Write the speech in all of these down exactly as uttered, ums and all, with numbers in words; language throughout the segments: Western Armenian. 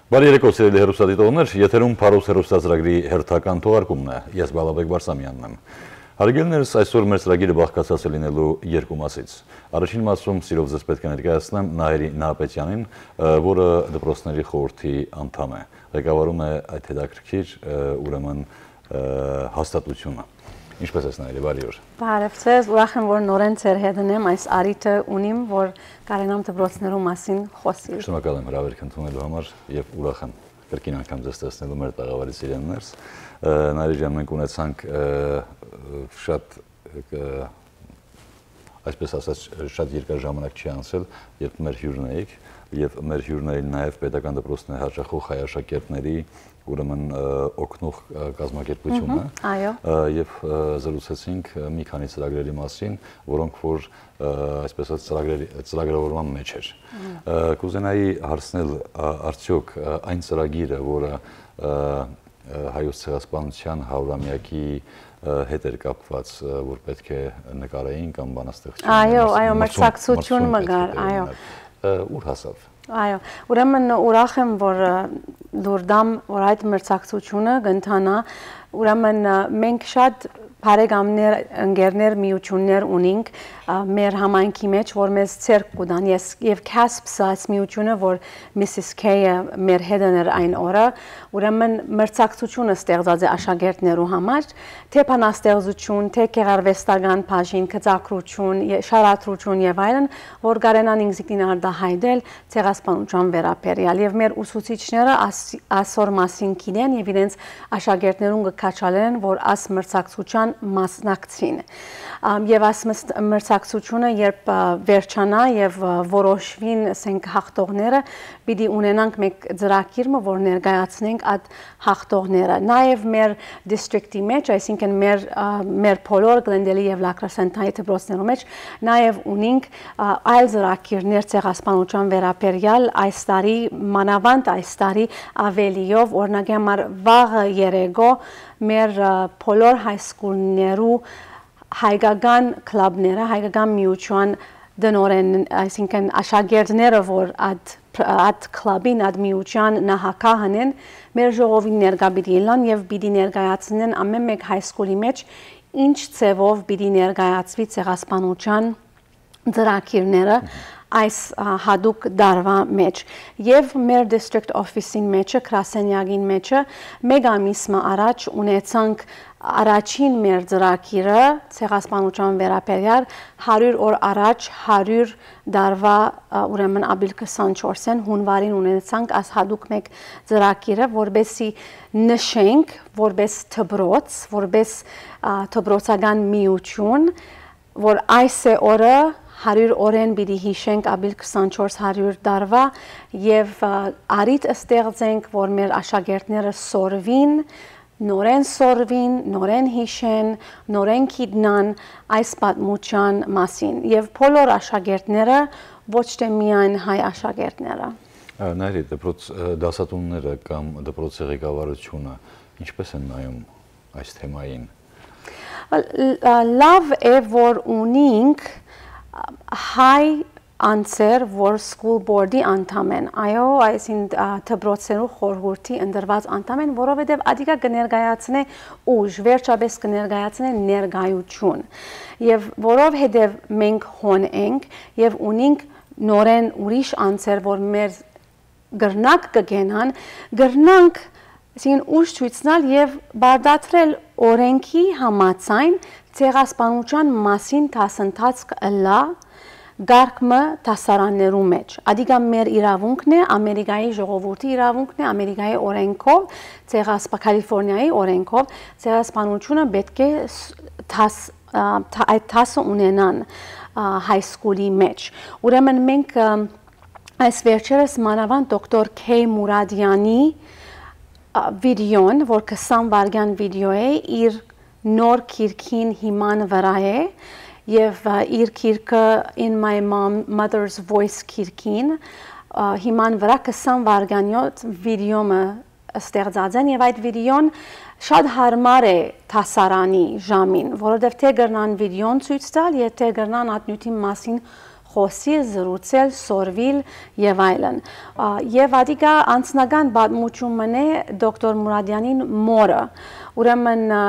Բարի երեկո, սիրելի հեռուստադիտողներ, եթերում Փարոս հեռուստածրագրի հերթական թողարկումն է։ Ես Բալաբեկ Բարսամյանն եմ։ Հարգելներս, այսօր մեր ծրագիրը բաղկացած է լինելու երկու մասից։ Առաջին մասում սիրով ձեզ պետք է ներկայացնեմ Նահերի Նահապետյանին, ը, որը դպրոցների խորհրդի անդամ է, ղեկավարում է այդ հետաքրքիր, ը, ուրեմն, ը, հաստատությունը։ Ինչպե՞ս ես, Նահերի, բարի օր։ Բարև ձեզ, ուրախ եմ, որ նորէն ձեր հետ եմ, այս առիթը ունիմ, որ կարենամ դպրոցներու մասին խօսիլ։ Շնորհակալ եմ հրավերք ընդունելու համար եւ ուրախ եմ կրկին անգամ ձեզ տեսնելու մեր տաղավարի սիրելիներս։ Ը, Նահերի ջան, մենք ունեցանք, ը, ը, շատ, ը, այսպես ասած, շատ երկար ժամանակ չի անցել, երբ մեր հիւրն էիք, եւ մեր հիւրն էին նաեւ պետական դպրոցների հաճախող հայ աշակերտների, ուրեմն, ը, օգնող, ը, կազմակերպությունը, Մհմ, այո։ ը, եւ, ը, զրուցեցինք, ը, մի քանի ծրագրերի մասին, որոնք որ, ը, այսպես ասած, ծրագրերի, ծրագրավորման մեջ էր։ Մհմ։ Ը, կուզենայի հարցնել, ա, արդյոք, ը, այն ծրագիրը, որը, ը, ը, հայոց ցեղասպանության հարյուրամեակի, ը, հետ էր կապված, ը, որ պետք է նկարային կամ բանաստեղծություն Այո, ներմուծում այո, մրցակցություն մրցում մը պետք է կար, այո։ Կայանար։ Ը, ո՞ւր հասաւ։ Այո, ուրեմն ուրախ եմ, որ, ը, դուր դամ, որ այդ մրցակցությունը կընթանա։ Ուրեմն, ը, մենք շատ բարեկամներ, ընկերներ, միություններ ունինք, ը, մեր համայնքի մեջ, որ մեզ ձեռք կու տան։ Ես, եւ Casps այս միությունը, որ Միսիս Քեյը մեր հետ էր այն օրը, ուրեմն մրցակցությունը ստեղծած է աշակերտներու համար, թե բանաստեղծություն, թե գեղարվեստական բաժին, գծագրություն, ե-, շարադրություն եւ այլն, որ կարենան ինքզինքնին արտահայտել ցեղասպանության վերաբերեալ։ Եւ մեր ուսուցիչները աս-, ասոր մասին գիտեն եւ իրենց աշակերտներուն կը քաջալերեն, որ աս մրցակցության մասնակցին։ Ամ, եւ աս մս-, մրցակցությունը, երբ, ա, վերջանայ եւ, ա, որոշուին, ասենք, հաղթողները, պիտի ունենանք մէկ ծրագիր մը, որ ներկայացնենք այդ հաղթողները։ Նաեւ մեր դիստրիկտի մեջ, այսինքն՝ մեր, ա, մեր բոլոր Գլենդելի եւ Լակրասենթայի դպրոցներու մեջ, նաեւ ունինք, ա, այլ ծրագիրներ ցեղասպանության վերաբերեալ, այս տարի, մանաւանդ այս տարի, ավելիով, օրինակի համար, վաղը երեգո մեր, ա, բոլոր հայ սքուլներու հայկական կլաբները, հայկական միության տնօրեն, այսինքն՝ աշակերտները, որ այդ, այդ կլաբին, այդ միության նախագահն են, մեր ժողովին ներկայ պիտի ելան եւ պիտի ներկայացնեն ամէն մէկ հայ սքուլի մեջ ինչ ձեւով պիտի ներկայացուի ցեղասպանության ծրագիրները Մհմ։ այս, ա, հատուկ տարուայ մեջ։ Եւ մեր district office-ին մեջը, գրասենյակին մեջը, մէկ ամիս մը առաջ ունեցանք առաջին մեր ծրագիրը, ցեղասպանության վերաբերյալ, հարիւր օր առաջ, հարիւր տարուայ, ա, ուրեմն ապրիլ քսանչորսին, հունուարին, ունեցանք այս հատուկ մէկ ծրագիրը, որպեսզի նշենք, որպես դպրոց, որպես, ա, դպրոցական միություն, որ այս է օրը, հարիւր օրէն պիտի յիշենք ապրիլ քսանչորս, հարիւր տարուայ, եւ, ա, առիթ ստեղծենք, որ մեր աշակերտները սորվին, նորէն սորվին, նորէն յիշեն, նորէն գիտնան այս պատմության մասին, եւ բոլոր աշակերտները, ոչ թե միայն հայ աշակերտները։ Ա, Նայիրի, դպրոց, ը, դասատունները կամ դպրոցի ղեկավարությունը ինչպե՞ս են նայում այս թեմային։ Լ-, ա, լաւ է, որ ունինք, ա, հայ անձեր, որ school board-ի անդամ են, այո, այսինքն, ա, դպրոցներու խորհուրդի ընտրուած անդամ են, որովհետեւ ատիկա կը ներկայացնէ ուժ, վերջապէս կը ներկայացնէ ներկայություն։ Եւ որովհետեւ մենք հոն ենք եւ ունինք նորէն ուրիշ անձեր, որ մեր կրնակ կը կենան, կրնանք, այսինքն, ուժ ցոյց տալ եւ պարտադրել օրէնքի համաձայն ցեղասպանության մասին դասընթաց կը ըլլայ կարգ մը դասարաններու մեջ։ Ատիկա մեր իրաւունքն է, Ամերիկայի ժողովուրդի իրաւունքն է, Ամերիկայի օրէնքով, ցեղասպ-, Կալիֆոռնիայի օրէնքով, ցեղասպանությունը պէտք է ս-, դաս-, ա, դ-, այդ դասը ունենան, ա, high school-ի մեջ։ Ուրեմն մենք, ա, այս վերջերս մանաւանդ դոկտոր Քեյ Մուրադյանի, ա, վիդեոն, որ քսան վայրկեան վիդեո է, իր նոր գիրքին հիման վրայ է, եւ, ա, իր գիրքը In My Mom, Mother's Voice գիրքին, ա, հիման վրայ քսան վայրկեանոց վիդեո մը ստեղծած են, եւ այդ վիդեոն շատ յարմար է դասարանի ժամին, որովհետեւ թէ կրնան վիդեոն ցոյց տալ, եւ թէ կրնան այդ նիւթին մասին խօսիլ, զրուցել, սորվիլ եւ այլն։ Ա, եւ ատիկա անձնական պատմութիւն մըն է դոկտոր Մուրադեանին մօրը։ Ուրեմն, ա,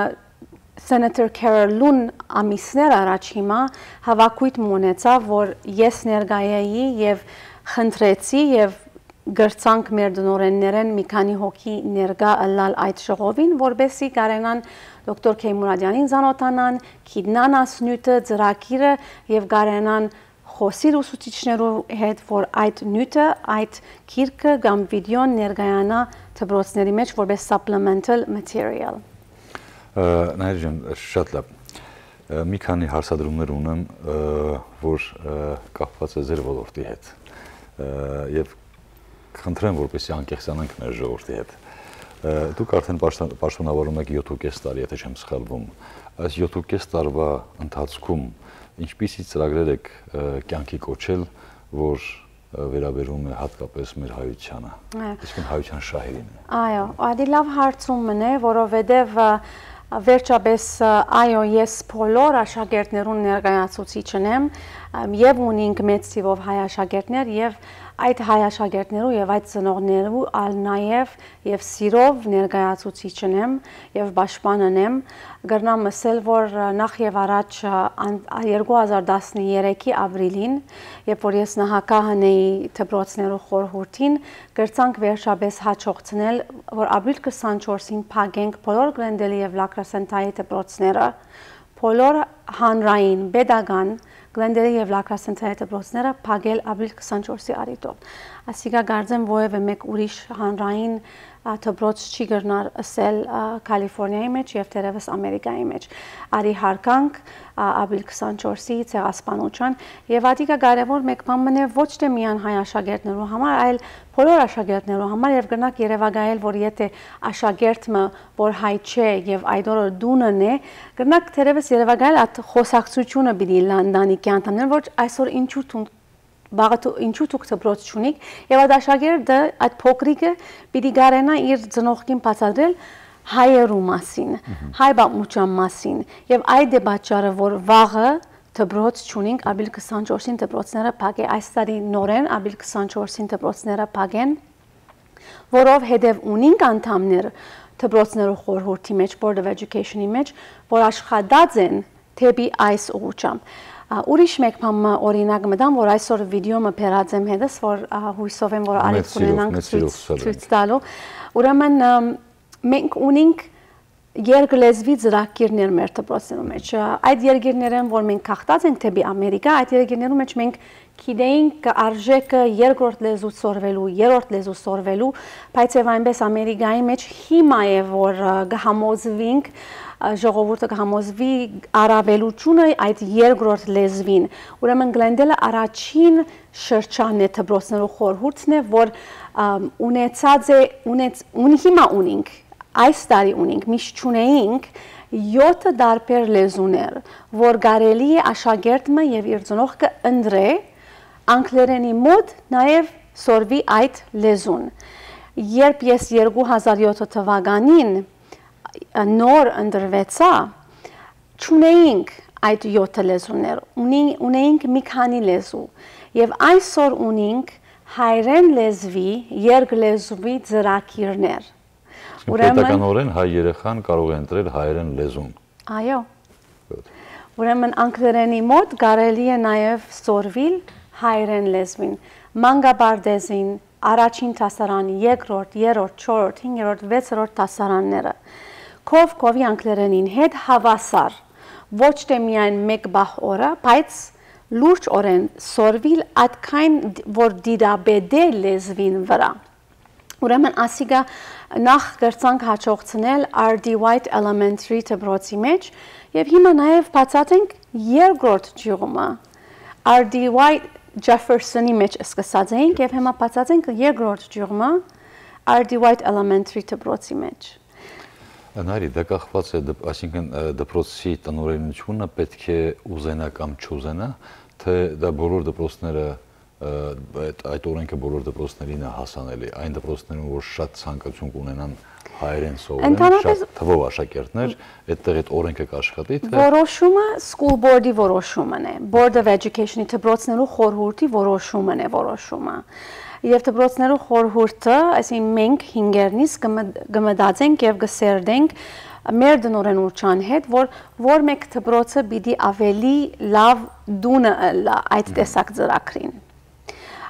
Senator Carol Lynn ամիսներ առաջ հիմա հաւաքոյթ մը ունեցաւ, որ ես ներկայ էի եւ խնդրեցի եւ կրցանք մեր տնօրէններէն մի քանի հոգի ներկայ ըլլալ այդ ժողովին, որպեսզի կարենան դոկտոր Քեյ Մուրադեանին ծանօթանան, գիտնան աս նիւթը, ծրագիրը եւ կարենան խօսիլ ուսուցիչներու հետ, որ այդ նիւթը, այդ գիրքը կամ վիդեոն ներկայանայ դպրոցների մէջ որպէս supplemental material։ Ը, Նայիր ջան, շատ լավ։ Ը, մի քանի հարցադրումներ ունեմ, ը, որ, ը, կապված է ձեր ոլորտի հետ։ Ը, եւ կխնդրեմ, որպեսզի անկեղծանանք մեր ժողովրդի հետ։ Ը, դուք արդեն պաշտոն-, պաշտոնավարում եք յոթ ու կես տարի, եթե չեմ սխալվում։ Այս յոթ ու կես տարուա ընթացքում ինչպիսի ծրագրեր եք, ը, կյանքի կոչել, որ, ը, վերաբերում է հատկապես մեր հայությանը, Այո։ Իսկ հայության շահերին է։ Այո, ադի լաւ հարցում մն է, որովհետև, ը, վերջապես, ը, այո, ես բոլոր աշակերտներուն ներկայացուցիչն եմ, ըմ, եւ ունինք մեծ թիվով հայ աշակերտներ, եւ այդ հայ աշակերտներու եւ այդ ծնողներու ալ նաեւ եւ սիրով ներկայացուցիչն եմ եւ պաշտպանն եմ, կրնամ ըսել, որ, ը, նախ եւ առաջ, ը, ան-, ա, երկու հազար տասներեքի ապրիլին, երբ որ ես նահագահն էի դպրոցներու խորհուրդին, կրցանք վերջապես հաջողցնել, որ ապրիլ քսանչորսին փակենք բոլոր Գլենդելի եւ Լակրասենթայի դպրոցները, բոլոր հանրային, պետական Գլենդելի եւ Լակրասենթայի դպրոցները փակել ապրիլ քսանչորսի առիթով։ Ասիկա կարծեմ որևէ մեկ ուրիշ հանրային, ա, դպրոց չի կրնար ըսել, ա, Կալիֆորնիայի մեջ եւ թերեւս Ամերիկայի մեջ։ Արի յարգանք, ա, ապրիլ քսանչորսի ցեղասպանության եւ ատիկա կարեւոր մեկ բան մնե ոչ թե միայն հայ աշակերտներու համար, այլ բոլոր աշակերտներու համար եւ կրնակ երեւակայել, որ եթե աշակերտ մը, որ հայ չէ եւ այդ օրը դունն է, կրնակ թերեւս երեւակայել այդ խոսակցությունը պիտի լա ընտանիքի անդամներն, որ այսօր ինչու դուն, բաղը դու, ինչու դուք դպրոց չունիք, եւ այդ աշակերտը, այդ փոքրիկը պիտի կարենա իր ծնողքին բացատրել հայերու մասին, Մհմ։ հայ պատմության մասին, եւ այդ է պատճառը, որ վաղը դպրոց չունինք, ապրիլ քսանչորսին դպրոցները փակե, այս տարի նորեն ապրիլ քսանչորսին դպրոցները փակեն, որովհետեւ ունինք անդամներ դպրոցներու խորհուրդի մեջ, Board of Education-ի մեջ, որ աշխատած են դեպի այս ուղղությամբ։ Ա, ուրիշ մեկ բան մը օրինակ մտամ, որ այսօր վիդեո մը բերած եմ հետս, որ, ա, հույսով եմ, որ արիթ Մեծ սիրով, կունենանք մեծ սիրով ցույց, ցուցադրենք։ ցույց տալու։ Ուրեմն, ըմ, մենք ունինք երկլեզվի ծրագիրներ մեր դպրոցներու մեջ։ Ա, այդ երկիրներէն, որ մենք գաղթած ենք դեպի Ամերիկա, այդ երկիրներու մեջ մենք գիտեինք արժեքը երկրորդ լեզու սորվելու, երրորդ լեզու սորվելու, բայց եւ այնպես Ամերիկայի մեջ հիմա է, որ, ա, կհամոզվինք, ա, ժողովուրդը կհամոզվի առավելությունը այդ երկրորդ լեզվին։ Ուրեմն Գլենդելը առաջին շրջանն է, դպրոցներու խորհուրդն է, որ, ա, ունեցած է, ունեց-, ուն-, հիմա ունինք, այս տարի ունինք, միշտ չունեինք յոթը տարբեր լեզուներ, որ կարելի է աշակերտ մը եւ իր ծնողքը ընտրե, անգլերենի մոտ նաեւ սորվի այդ լեզուն։ Երբ ես երկու հազար յոթ թվականին, ա, նոր ընտրվեցա, չունեինք այդ յոթը լեզուներ, ունի-, ունեինք մի քանի լեզու, եւ այսօր ունինք հայերեն լեզվի, երկլեզվի ծրագիրներ։ Իսկ Ուրեմն պետականորեն հայ երեխան կարող է ընտրել հայերեն լեզուն։ Այո։ Good. Ուրեմն անգլերենի մոտ կարելի է նաև սորվիլ հայերեն լեզվին, մանկապարտեզին, առաջին դասարան, երկրորդ, երրորդ, չորրորդ, հինգերորդ, վեցերորդ դասարանները։ Քով քովի անգլերենին հետ հավասար, ոչ թե միայն մեկ պահ օրը, բայց լուրջ օրեն սորվիլ, այդքան դ-, որ դիտապետե լեզվին վրա։ Ուրեմն ասիկա նախ կրցանք հաջողցնել R D White Elementary դպրոցի մեջ, և հիմա նաև բացած ենք երկրորդ ճյուղումը։ R D White Jefferson-ի մեջ սկսած էինք և հիմա բացած ենք երկրորդ ճյուղումը R D White Elementary դպրոցի մեջ։ Նարի, դա կախված է դպ-, այսինքն, ը, դպրոցի տնօրինությունը պետք է ուզենա կամ չուզենա, թե դա բոլոր դպրոցները ը, այդ, այդ օրենքը բոլոր դպրոցներին է հասանելի, այն դպրոցներուն, որ շատ ցանկացում կունենան հայերեն սովորեն, Ընդհանրապես շատ թվով աշակերտներ, այդտեղ այդ օրենքը կաշխատի, թե որոշումը school board-ի որոշումն է, Board of Education-ի դպրոցներու խորհուրդի որոշումն է որոշումը։ Եվ դպրոցներու խորհուրդը, այսինքն մենք հինգերնից կը մտ-, կը մտածենք եւ կը սերտենք մեր տնօրէն Ուրչան հետ, որ, որ մէկ դպրոցը պիտի ավելի լաւ տունը ըլլայ այդ Մհմ։ տեսակ ծրագրին։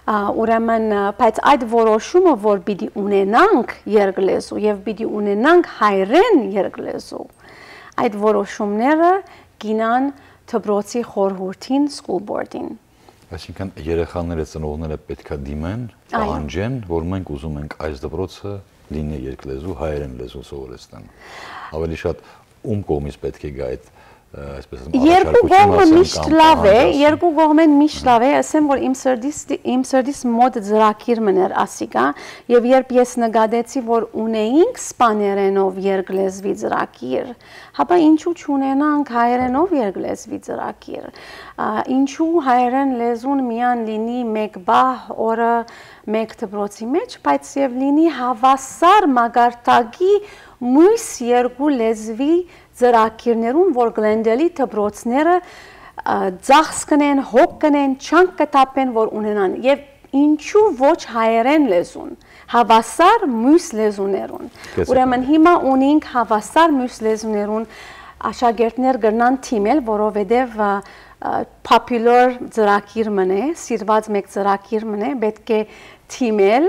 Ա, ուրեմն, ա, բայց այդ որոշումը, որ պիտի ունենանք երկլեզու եւ պիտի ունենանք հայերեն երկլեզու, այդ որոշումները կինան դպրոցի խորհուրդին, school board-ին։ Այսինքն երեխաները, ծնողները պետք է դիմեն, Այո։ պահանջեն, որ մենք ուզում ենք այս դպրոցը լինի երկլեզու, հայերեն լեզու սովորեցնեն։ Ավելի շատ ում կողմից պետք է գա այդ, ը, այսպես ասեմ, Երկու առաջարկությունը, կողմը ասեմ, միշտ կամ լավ է, պահանջը, ասեմ։ երկու կողմեն միշտ Հմ։ լավ է, ասեմ, որ իմ սրտիս, իմ սրտիս մոտ ծրագիր մներ ասիկա, եւ երբ ես նկատեցի, որ ունեինք սպաներենով երկլեզվի ծրագիր, հապա ինչու չունենանք հայերենով երկլեզվի ծրագիր, ա, ինչու հայերեն լեզուն միան լինի մեկ պահ օրը մեկ դպրոցի մեջ, բայց եւ լինի հավասար մակարդակի մյուս երկու լեզվի ծրագիրներուն, որ Գլենդելի դպրոցները, ա, ծախս կնեն, հոգ կնեն, չանք կը թափեն, որ ունենան։ Եւ ինչու ոչ հայերեն լեզուն, հավասար մյուս լեզուներուն։ Կեցեք Ուրեմն նայեք։ հիմա ունինք հավասար մյուս լեզուներուն, աշակերտներ կրնան թիմել, որովհետեւ, ա, ա, popular ծրագիր մնե, սիրված մեկ ծրագիր մնե, պետք է թիմել,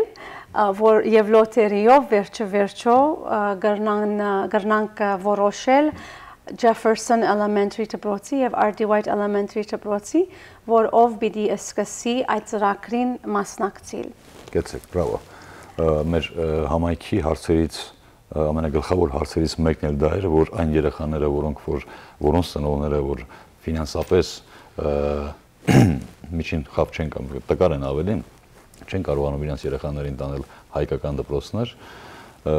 ա, որ եւ լոթերիով վերջը վերջո, ա, կրնան, ա, կրնանք, ա, որոշել Jefferson Elementary դպրոցի եւ R D White Elementary դպրոցի, որ ով պիտի սկսի այդ ծրագրին մասնակցիլ։ Կեցեք, բրավո։ Ա, մեր, ա, համայնքի հարցերից, ա, ամենագլխավոր հարցերից մեկն էլ դա էր, որ այն երեխաները, որոնք որ, որոնց ծնողները, որ ֆինանսապես, ա, միջին խաբ չեն կամ տկար են ավելի, չեն կարողանում իրենց երեխաներին տանել հայկական դպրոցներ, ը,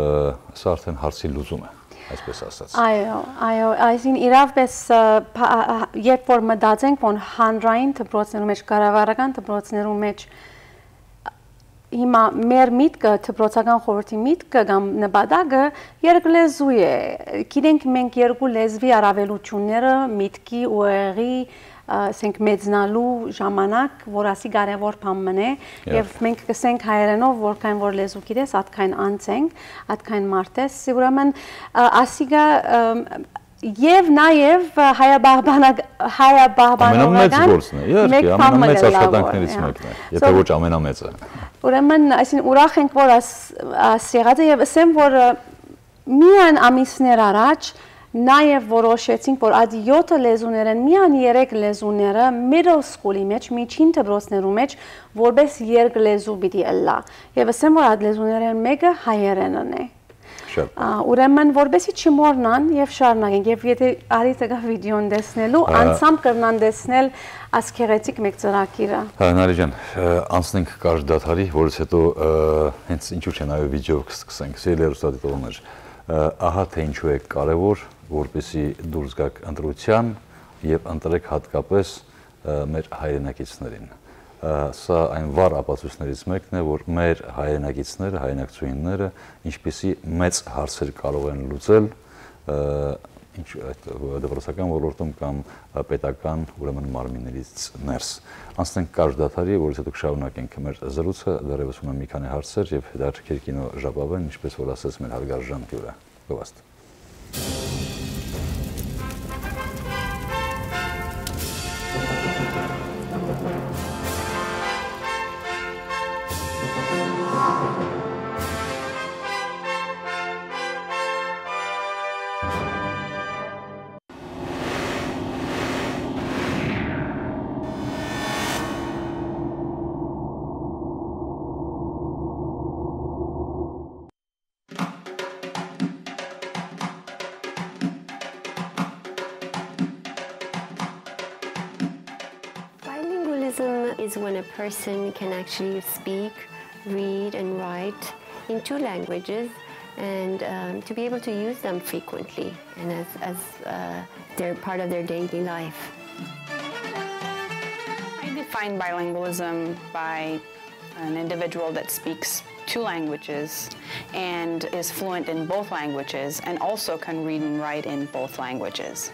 սա արդեն հարցի լուծում է, այսպես ասած։ Այո, այո, այսինքն իրավպես, ը, փա-, ա, ա, երբ որ մտածենք, որ հանրային դպրոցներու մեջ, կառավարական դպրոցներու մեջ, հիմա մեր միտքը, դպրոցական խորհրդի միտքը կամ նպատակը երկլեզու է։ Գիտենք մենք երկու լեզվի առավելությունները, միտքի, ուղեղի, ը, ասենք, մեծնալու ժամանակ, որ ասի կարեւոր բան մնե, Եվ։ եւ մենք կսենք հայերենով, որքան որ լեզու գիտես, ատքայն անց ենք, ատքայն մարդ ես, ուրեմն, ը, ասիկա, ը, եւ նաեւ, ը, հայապահպանակ-, Ամենամեծ հայապահպանողական գործն է, իհարկե, մեկ բան մը ամենամեծ կը լավ աշխատանքներից է, մեկն է, եթե So, ոչ ամենամեծը։ ուրեմն, այսինքն, ուրախ ենք, որ աս-, աս եղած է, եւ ասեմ, որ, ը, միայն ամիսներ առաջ նաեւ որոշեցինք, որ այդ յոթը լեզուներէն միայն երեք լեզուները middle school-ի մեջ, միջին դպրոցներու մեջ, որպես երկլեզու պիտի ըլլայ։ Եւ ասեմ, որ այդ լեզուներէն մեկը հայերենն է։ Շատ Ա, ուրեմն, որպեսի չմոռնան եւ շարունակենք, եւ եթե արիթը կա վիդեոն տեսնելու, Ա, անցամ կրնան տեսնել այս գեղեցիկ մեկ ծրագիրը։ Հա, Նարի ջան, ը, անցնենք կարճ դադարի, որից հետո, ը, հենց ինչու՞ չէ, նաեւ վիդեո կսկսենք։ Սիրելի հեռուստադիտողներ, ը, ահա թե ինչու է կարեւոր, որպեսի դուրս գաք ընտրության եւ ընտրեք հատկապես, ը, մեր հայրենակիցներին։ Ը, սա այն վառ ապացույցներից մեկն է, որ մեր հայրենակիցները, հայրենակցուհիները ինչպիսի մեծ հարցեր կարող են լուծել, ը, ինչ այդ դպրոցական ոլորտում կամ, ը, պետական, ուրեմն, մարմիններից ներս։ Անցնենք կարճ դադարի, որից հետո կշարունակենք մեր զրույցը, դեռևս ունեմ մի քանի հարցեր եւ հետաքրքիր կինոժապաւ են, ինչպես որ ասաց մեր հարգարժան Տիուրը։ Գովաստ։ Bilingualism is when a person can actually speak, read, and write in two languages, and, um, to be able to use them frequently and as, as, uh, they're part of their daily life. Hi, this Find bilingualism by an individual that speaks two languages and is fluent in both languages and also can read and write in both languages.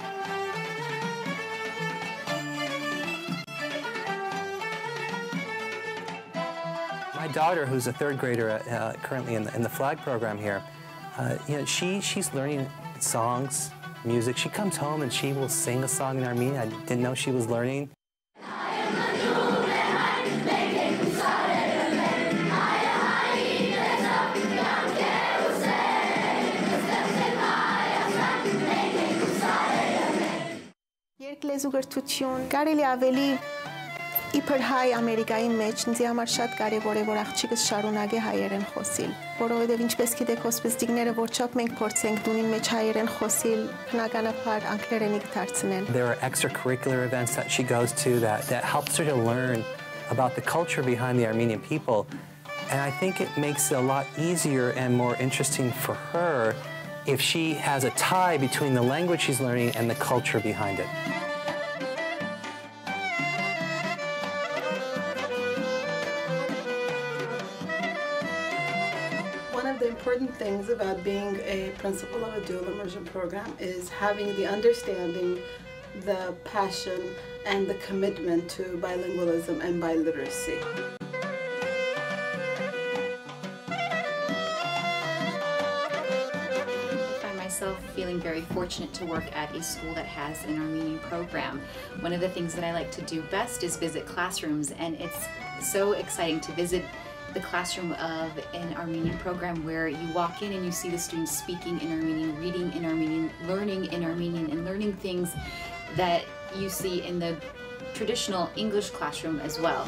My daughter, who's a third grader, uh, currently in the, in the flag program here, uh, you know, she, she's learning songs, music. She comes home and she will sing a song in Armenian. I didn't know she was learning. Երկլեզու կրթութիւն, կարելի աւելի իբր հայ Ամերիկայի մէջ ինձի համար շատ կարեւոր է, որ աղջիկս շարունակէ հայերեն խօսիլ, որովհետեւ, ինչպես գիտեք, հոսպիզտիկները, որ չափ մենք փորձենք տունին մէջ հայերեն խօսիլ, բնականաբար անգլերենի կդարձնեն։ There are extracurricular events that she goes to that, that helps her to learn about the culture behind the Armenian people. And I think it makes it a lot easier and more interesting for her if she has a tie between the language she's learning and the culture behind it. One of the important things about being a principal of a dual immersion program is having the understanding, the passion, and the commitment to bilingualism and biliteracy. I find myself feeling very fortunate to work at a school that has an Armenian program. One of the things that I like to do best is visit classrooms, and it's so exciting to visit the classroom of an Armenian program where you walk in and you see the students speaking in Armenian, reading in Armenian, learning in Armenian, and learning things that you see in the traditional English classroom as well.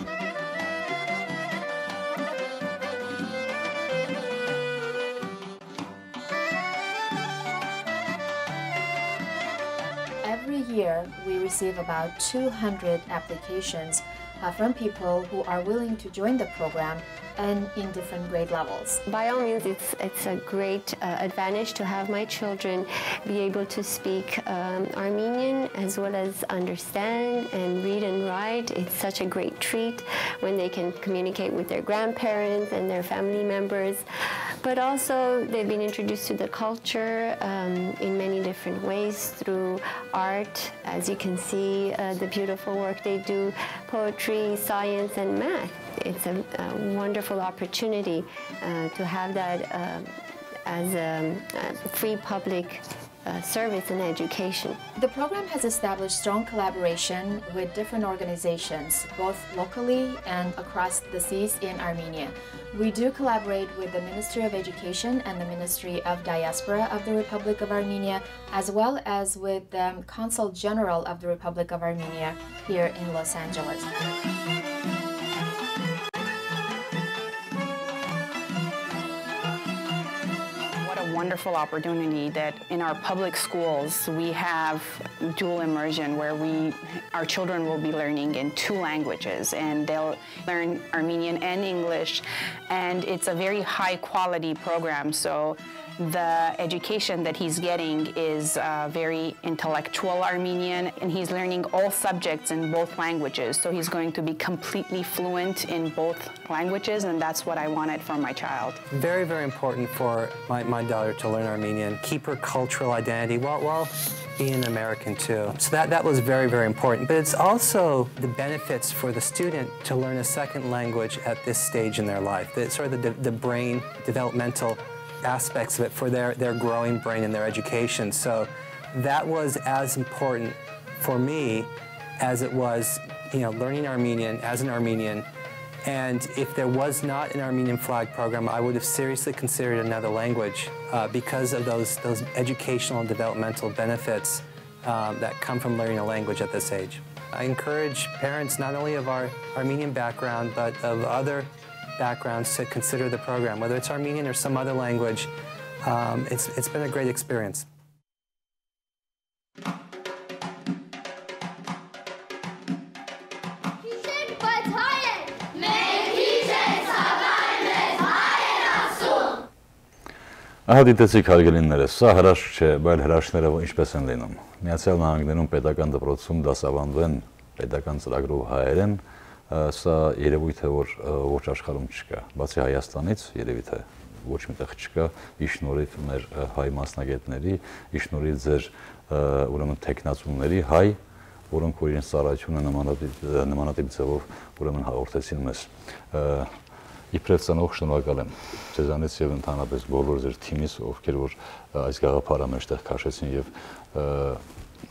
Every year, we receive about two hundred applications, uh, from people who are willing to join the program and in different grade levels. By all means, it's, it's a great, uh, advantage to have my children be able to speak, um, Armenian as well as understand and read and write. It's such a great treat when they can communicate with their grandparents and their family members. But also, they've been introduced to the culture, um, in many different ways through art, as you can see, uh, the beautiful work they do, poetry, science, and math. It's a, a wonderful opportunity, uh, to have that, uh, as a, a free public, uh, service and education. The program has established strong collaboration with different organizations, both locally and across the seas in Armenia. We do collaborate with the Ministry of Education and the Ministry of Diaspora of the Republic of Armenia, as well as with the Consul General of the Republic of Armenia here in Los Angeles. What a wonderful opportunity that in our public schools we have dual immersion, where we, our children will be learning in two languages, and they'll learn Armenian and English, and it's a very high quality program, so the education that he's getting is, uh, very intellectual Armenian, and he's learning all subjects in both languages, so he's going to be completely fluent in both languages, and that's what I wanted for my child. Very, very important for my, my daughter to learn Armenian, keep her cultural identity while, while being American too. So that, that was very, very important. But it's also the benefits for the student to learn a second language at this stage in their life. The, sort of the, the brain developmental aspects of it for their, their growing brain and their education. So that was as important for me as it was, you know, learning Armenian as an Armenian. And if there was not an Armenian flag program, I would have seriously considered another language, uh, because of those, those educational and developmental benefits, um, that come from learning a language at this age. I encourage parents not only of our Armenian background, but of other backgrounds to consider the program, whether it's Armenian or some other language. Um, it's, it's been a great experience. Քիչ ենք, բայց հայ ենք։ Մենք քիչ ենք, սակայն մեզ հայ են ասում։ Ահա դիտեցիք, հարգելիներս, սա հրաշք չէ, բայց հրաշքները ինչպես են լինում։ Միացյալ Նահանգներուն պետական դպրոցում դասաւանդուեն պետական ծրագրով հայերեն, Սա երևույթ է, որ, ը, ոչ աշխարհում չկա։ Բացի Հայաստանից, երևի թե ոչ մի տեղ չկա, ի շնորհիվ մեր, ը, հայ մասնագետների, ի շնորհիվ ձեր, ը, ուրեմն, թեկնածուների հայ, որոնք որ իրենց ծառայությունը նմանատիպ, ը, նմանատիպ ձևով, ուրեմն, հաղորդեցին մեզ։ Ը, իբրեւ ծնող շնորհակալ եմ ձեզանից եւ ընդհանրապես բոլոր ձեր թիմից, ովքեր որ, ը, այս գաղափարը մեջտեղ քաշեցին եւ, ը,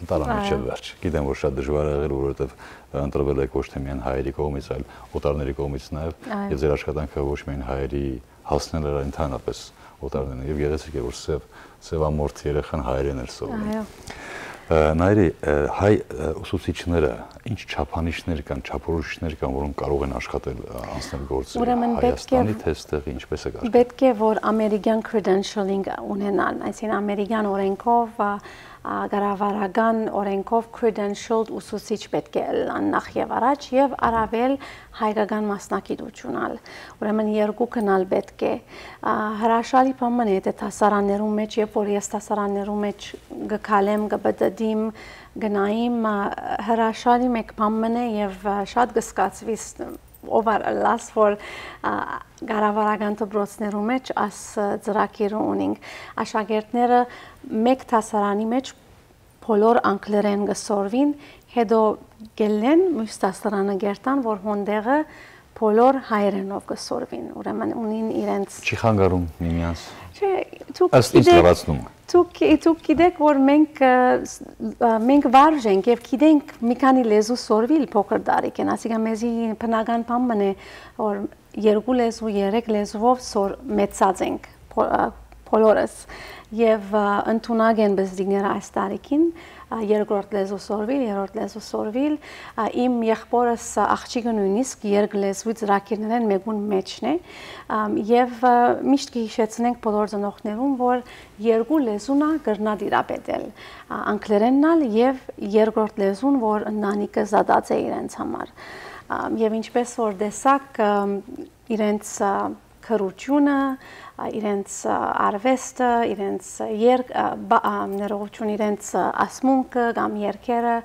տարան Այո։ մինչեւ վերջ։ Գիտեմ, որ շատ դժվար է եղել, որովհետեւ, ը, ընտրվել եք ոչ թե միայն հայերի կողմից, այլ օտարների կողմից նաեւ, Այո։ եւ ձեր աշխատանքը ոչ միայն հայերի հասնել էր, ընդհանրապես օտարներն, եւ գեղեցիկ է, որ սեւ, սեւամորթ երեխան հայերեն էր սովորում։ Այո։ Ը, Նայիրի, ը, հայ, ը, ուսուցիչները ինչ չափանիշներ կան, չափորոշիչներ կան, որոնք կարող են աշխատել, ը, անցնել գործի Ուրեմն պետք է Հայաստանի, թե այստեղ ինչպես է կարգին։ Պետք է, որ ամերիկյան credentialing ունենան, այսինքն՝ ամերիկյան օրենքով, ա, ա, կառավարական օրենքով credentialed ուսուցիչ պետք է ըլլան նախ եւ առաջ, եւ առաւել հայկական մասնագիտություն ալ։ Ուրեմն երկուքն ալ պետք է։ Ա, հրաշալի բան մը, եթե դասարաններուն մէջ, երբ որ ես դասարաններուն մէջ կը քալեմ, կը պտտիմ, կը նայիմ, ա, հրաշալի մէկ բան մը է եւ, ա, շատ կը զգացուի ս-, ով ար ըլլաս, որ, ա, կառավարական դպրոցներու մէջ աս, ա, ծրագիրը ունինք։ Աշակերտները մէկ դասարանի մէջ բոլոր անգլերեն կը սորվին, հետո գելլեն մյուս դասարանը կերտան, որ հոնդեղը բոլոր հայերենով կը սորվին, ուրեմն ունին իրենց Չի խանգարում միմյանց։ Չէ, դուք Ըստ ինձ գիտեք, լրացնում է։ դուք, դուք գիտեք, որ մենք, ը, ս-, ը, մենք վարժ ենք եւ գիտենք մի քանի լեզու սորվիլ փոքր տարիքէն, ասիկա մեզի բնական բան մնե, որ երկու լեզու, երեք լեզուով սոր-, մեծած ենք, փո-, ը, բոլորս։ Եւ, ը, ընդունակ են բզդիկները այս տարիքին, ը, երկրորդ լեզու սորվիլ, երրորդ լեզու սորվիլ, ը, իմ եղբորս, ը, աղջիկը նոյնիսկ երկլեզուի ծրագիրներէն մէկուն մէջն է, ըմ, եւ, ը, միշտ կը յիշեցնենք բոլոր ծնողներուն, որ երկու լեզուն ա կրնայ տիրապետել, ը, անգլերենն ալ եւ երկրորդ լեզուն, որ ընտանիքը զատած է իրենց համար։ Ըմ, եւ ինչպես որ տեսաք, ըմ, իրենց, ը, գրությունը, ը, իրենց, ը, արվեստը, իրենց, ը, երգ-, ը, բա-, ը, ներողություն, իրենց, ը, ասմունքը կամ երգերը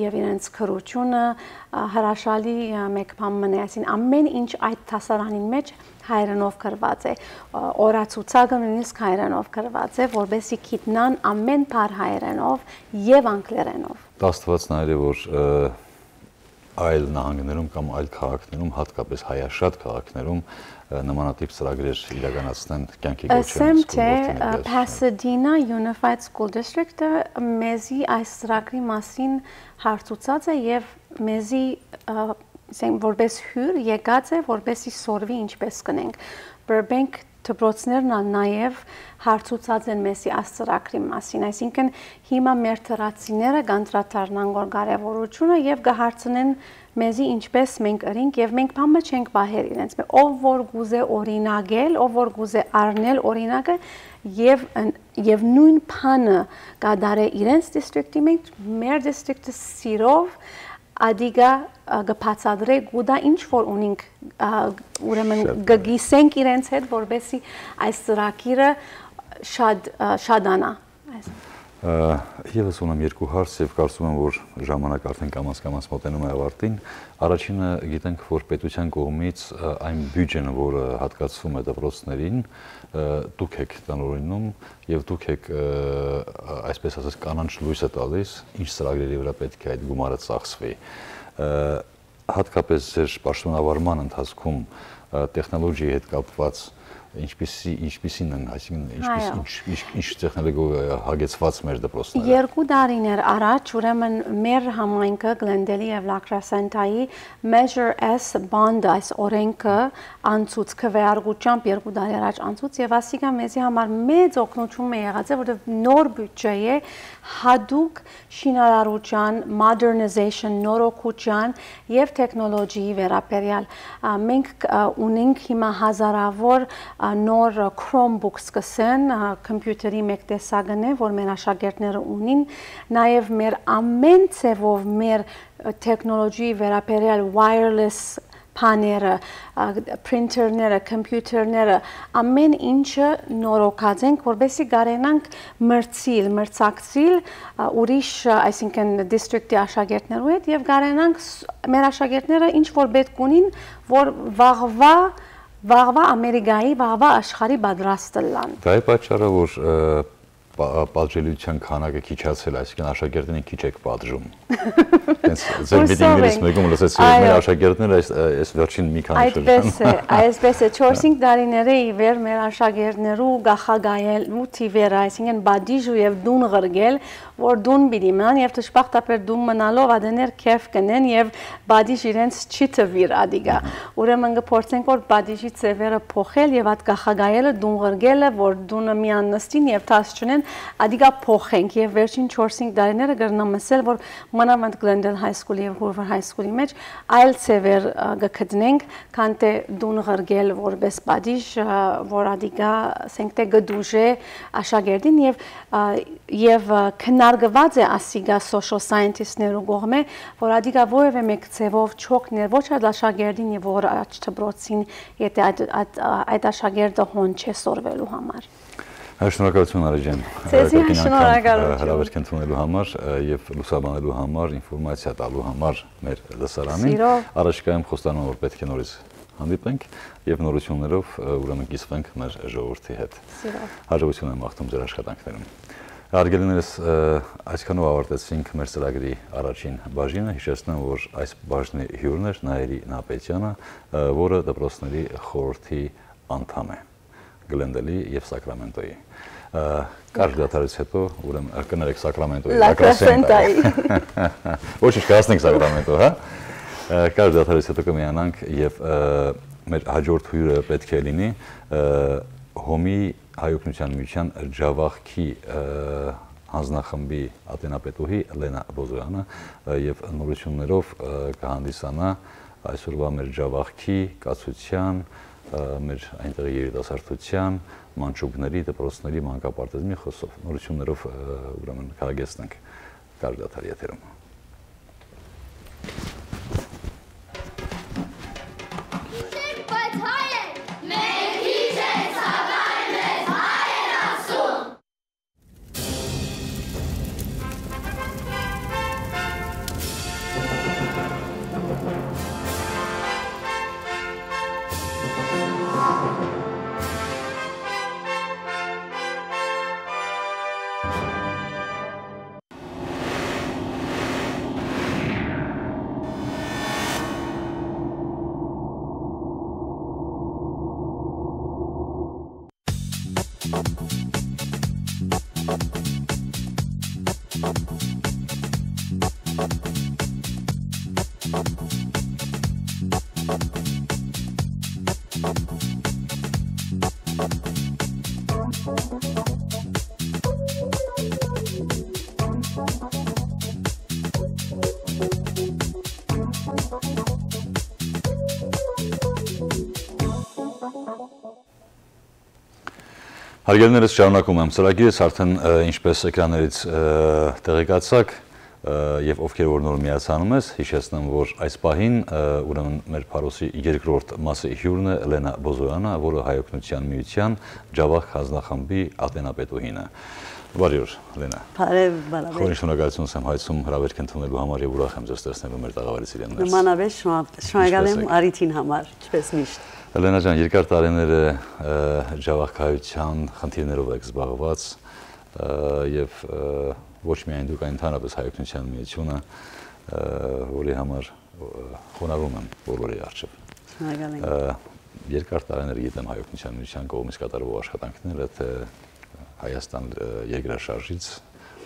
եւ իրենց գրությունը, ը, հրաշալի, ը, մէկ բան մնայ, այսինքն՝ ամէն ինչ այդ դասարանին մէջ հայերենով գրված է, ը, օրացուցակը նոյնիսկ հայերենով գրված է, որպեսզի գիտնան ամէն բառ հայերենով եւ անգլերենով։ Աստուած Նայիրի, որ, ը, այլ նահանգներում կամ այլ քաղաքներում, հատկապես հայաշատ քաղաքներում, ը, նմանատիպ ծրագրեր իրականացնեն, կյանքի կոչեն Ասեմ, school թե, board-ը ը, ներկայացուցիչները։ Pasadena Unified School District-ը մեզի այս ծրագրի մասին հարցուցած է եւ մեզի, ը, ասենք, որպես հյուր եկած է, որպեսի սորվի ինչպես կնենք։ Burbank դպրոցներն ալ նաեւ հարցուցած են մեզի այս ծրագրի մասին, այսինքն՝ հիմա մեր դրացիները կանդրադառնան գոր կարեւորությունը եւ կհարցնեն մեզի ինչպես մենք ըրինք, եւ մենք բան մը չենք պահեր իրենց մէ-, ով որ կուզէ օրինակել, ով որ կուզէ առնել օրինակը եւ ըն-, եւ նոյն բանը կատարե իրենց դիստրիկտի մեջ, մեր դիստրիկտը սիրով ադիգա, ը, կը բացատրե, կուտա ինչ որ ունինք, ը, ուրեմն Շատ կը լավ։ կիսենք իրենց հետ, որպեսի այս ծրագիրը շատ, ը, շատանա։ Այս Ը, եւս ունեմ երկու հարց եւ կարծում եմ, որ ժամանակ արդեն կամաց-կամաց մոտենում է ավարտին։ Առաջինը, գիտենք, որ պետության կողմից, ը, այն բյուջեն, որը հատկացվում է դպրոցներին, ը, դուք եք տնօրինում եւ դուք եք, ը, այսպես ասած, կանանչ լոյսը տալիս, ինչ ծրագրերի վրա պետք է այդ գումարը ծախսվի։ Ը, հատկապես ձեր պաշտոնավարման ընթացքում, ը, տեխնոլոգիայի հետ կապված ինչպիսի-, ինչպիսին են, այսինքն՝ ինչպես-, Այո։ ինչ, ինչ, ինչ տեխնոլոգիա հագեցված մեր դպրոցները։ Երկու տարիներ առաջ, ուրեմն, մեր համայնքը, Գլենդելի եւ Լակրասենտայի Measure S bond, այս օրենքը անցուց, քվեարկությամբ երկու տարի առաջ անցուց, եւ ասիկա մեզի համար մեծ օգնություն մը եղած է, որովհետեւ նոր բյուջե է, հատուկ շինարարության, modernization, նորոգության եւ տեխնոլոգիի վերաբերյալ։ Ա, մենք, ա, ունենք հիմա հազարավոր, ա, նոր Chromebooks կսեն, ա, computer-ի մէկ տեսակն է, որ մեր աշակերտները ունին, նաեւ մեր ամէն ձեւով մեր, ա, տեխնոլոգիի վերաբերյալ wireless բաները, ա, printer-ները, computer-ները, ամեն ինչը նորոգած ենք, որպեսզի կարենանք մրցիլ, մրցակցիլ, ա, ուրիշ, ա, այսինքն district-ի աշակերտներու հետ եւ կարենանք ս-, մեր աշակերտները ինչ որ պէտք ունին, որ վաղվա, վաղվա Ամերիկայի, վաղվա աշխարհի պատրաստ ըլլան։ Դա է պատճառը, որ, ը, պա-, պատժելիության քանակը քիչացել, այսինքն աշակերտին քիչ եք պատժում։ Հենց ձեր Հուսով meeting-ներից ենք։ Մեկում լսեցի, որ մեր Այո։ Աշակերտները այս, այս վերջին մի քանի Այդպես շրջան է, այսպես է։ Չորս-հինգ տարիները ի վեր մեր աշակերտներու գախագայելու թիվերը, այսինքն պատիժ ու եւ դուն ղրկել, որ դուն պիտի մնան եւ դժբախտաբար դուն մնալով ատեներ քեֆ կնեն եւ պատիժ իրենց չի տուիր ադիգա։ Ուրեմն կը փորձենք որ պատիժի ձևերը փոխել եւ այդ գախագայելը դուն ղրկելը, որ դունը միան նստին եւ դաս չունեն, ադիգա փոխենք եւ վերջին չորս-հինգ տարիները կրնամ ասել, որ մանաւանդ Glendale High School-ի եւ Hoover High School-ի մէջ այլ ձևեր, ը, կը գտնենք, քան թէ դուն ղրկել որպես պատիժ, ը, որ ադիգա, ասենք թէ կը դուժէ աշակերտին եւ, ը, եւ, ը, քննարկուած է ասիգա social scientist-ներու կողմէ, որ ադիգա որեւէ մէկ ձևով չօգներ ոչ այդ աշակերտին եւ որ աջ դպրոցին, եթե այդ, այդ, ը, այդ աշակերտը հոն չէ սորվելու համար։ Հայ շնորհակալություն, Արի ջան, Ձեզի ը, կրկին անգամ, ը, շնորհակալություն։ Հրավերք ընդունելու համար, ը, եւ լուսաբանելու համար, ինֆորմացիա տալու համար մեր լսարանին։ Սիրով։ Առաջիկայում խոստանում որ պէտք է նորից հանդիպենք եւ նորություններով, ը, ուրեմն կիսվենք մեր ժողովրդի հետ։ Սիրով։ Հաջողություն եմ մաղթում ձեր աշխատանքներում։ Հարգելիներս, ը, այսքանով ավարտեցինք մեր ծրագրի առաջին բաժինը։ Հիշեցնեմ, որ այս բաժնի հիւրն էր Նայիրի Նապետյանը, ը, որը դպրոցների խորհրդի անդամ է Գլենդելի եւ Սակրամենտոյի։ Ը, կարճ դադարից հետո, ուրեմն, ը, կներեք Սակրամենտոյի, Լա Լա Կրասենտայի։ Կրասենտայի։ Ոչինչ, կհասնենք Սակրամենտո, հա։ Ը, կարճ դադարից հետո կմիանանք եւ, ը, մեր հաջորդ հյուրը պէտք է լինի, ը, Հոմի հայօգնութեան միութեան Ջաւախքի, ը, հանձնախմբի ատենապետուհի Լենա Բոզոյանը, ը, եւ նորություններով, ը, կհանդիսանայ այսօրուայ մեր Ջաւախքի կացութեան, ը, մեր այնտեղ երիտասարդութեան, մանչուկների, դպրոցների, մանկապարտեզի, մի խոսքով, նորություններով, ը, ուրեմն կհագեցնենք կարճ դադար եթերում։ Քիչ ենք, բայց հայ ենք, մենք քիչ ենք, սակայն մեզ հայ են ասում։ Հարգելիներս, շարունակում եմ ծրագիրս, արդեն, ը, ինչպես էկրաններից, ը, տեղեկացաք, ը, եւ ովքեր որ նոր միացան մեզ, հիշեցնեմ, որ այս պահին, ը, ուրեմն մեր Փարոսի երկրորդ մասի հիւրն է Լենա Բոզոյանը, որը հայօգնության միության Ջաւախ հանձնախմբի ատենապետուհին է։ Բարի օր, Լենա։ Բարև, բարև։ Խորին շնորհակալություն եմ հայցում հրավերք ընդունելու համար եւ ուրախ եմ ձեզ տեսնելու մեր տաղավարի սիրելիներս։ Նմանապես շնորհ-, շնորհակալ Ինչպե՞ս եմ եք։ Առիթին համար, ինչպես միշտ։ Լենա ջան, երկար տարիներ է, ը, ջաւախքայութեան խնդիրներով եք զբաղված, ը, եւ, ը, ոչ միայն դուք, այլ ընդհանրապես հայօգնության միությունը, ը, որի համար, ը, խոնարհում եմ բոլորի առջեւ։ Շնորհակալ եմ։ Ը, երկար տարիներ գիտեմ հայօգնության միության կողմից կատարվող աշխատանքները, թե Հայաստան, ը, երկրաշարժից,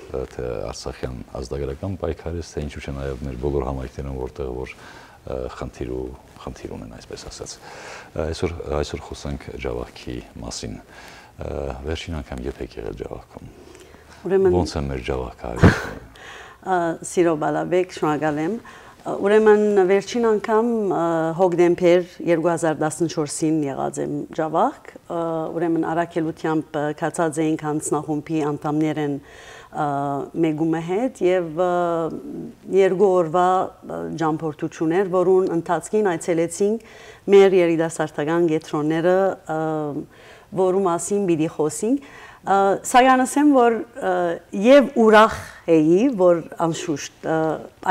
ը, թե Արցախյան ազատագրական պայքարից, թե ինչու՞ չէ նաև մեր բոլոր համայնքներում, որտեղ որ, ը, խնդիր ու խնդիր ունեն, այսպես ասած։ Ը, այսօր, այսօր խոսանք Ջավախքի մասին։ Ը, վերջին անգամ երբ եք եղել Ջավախքում։ Ուրեմն Ո՞նց է մեր Ջավախքը հայոց։ Ա, սիրով Բալաբեկ, շնորհակալ եմ։ Ուրեմն վերջին անգամ, ը, հոկտեմբեր երկու հազար տասնչորսին եղած եմ Ջաւախք, ը, ուրեմն առաքելութեամբ, ը, գացած էինք, հանձնախումբի անդամներ են, ը, մէկումը հետ եւ, ը, երկու օրուայ, ը, ճամբորդութիւն էր, որուն ընթացքին այցելեցինք մեր երիտասարդական կեդրոնները, ը, որու մասին պիտի խօսինք, ը, սակայն ասեմ, որ, ը, եւ ուրախ էի, որ անշուշտ, ը,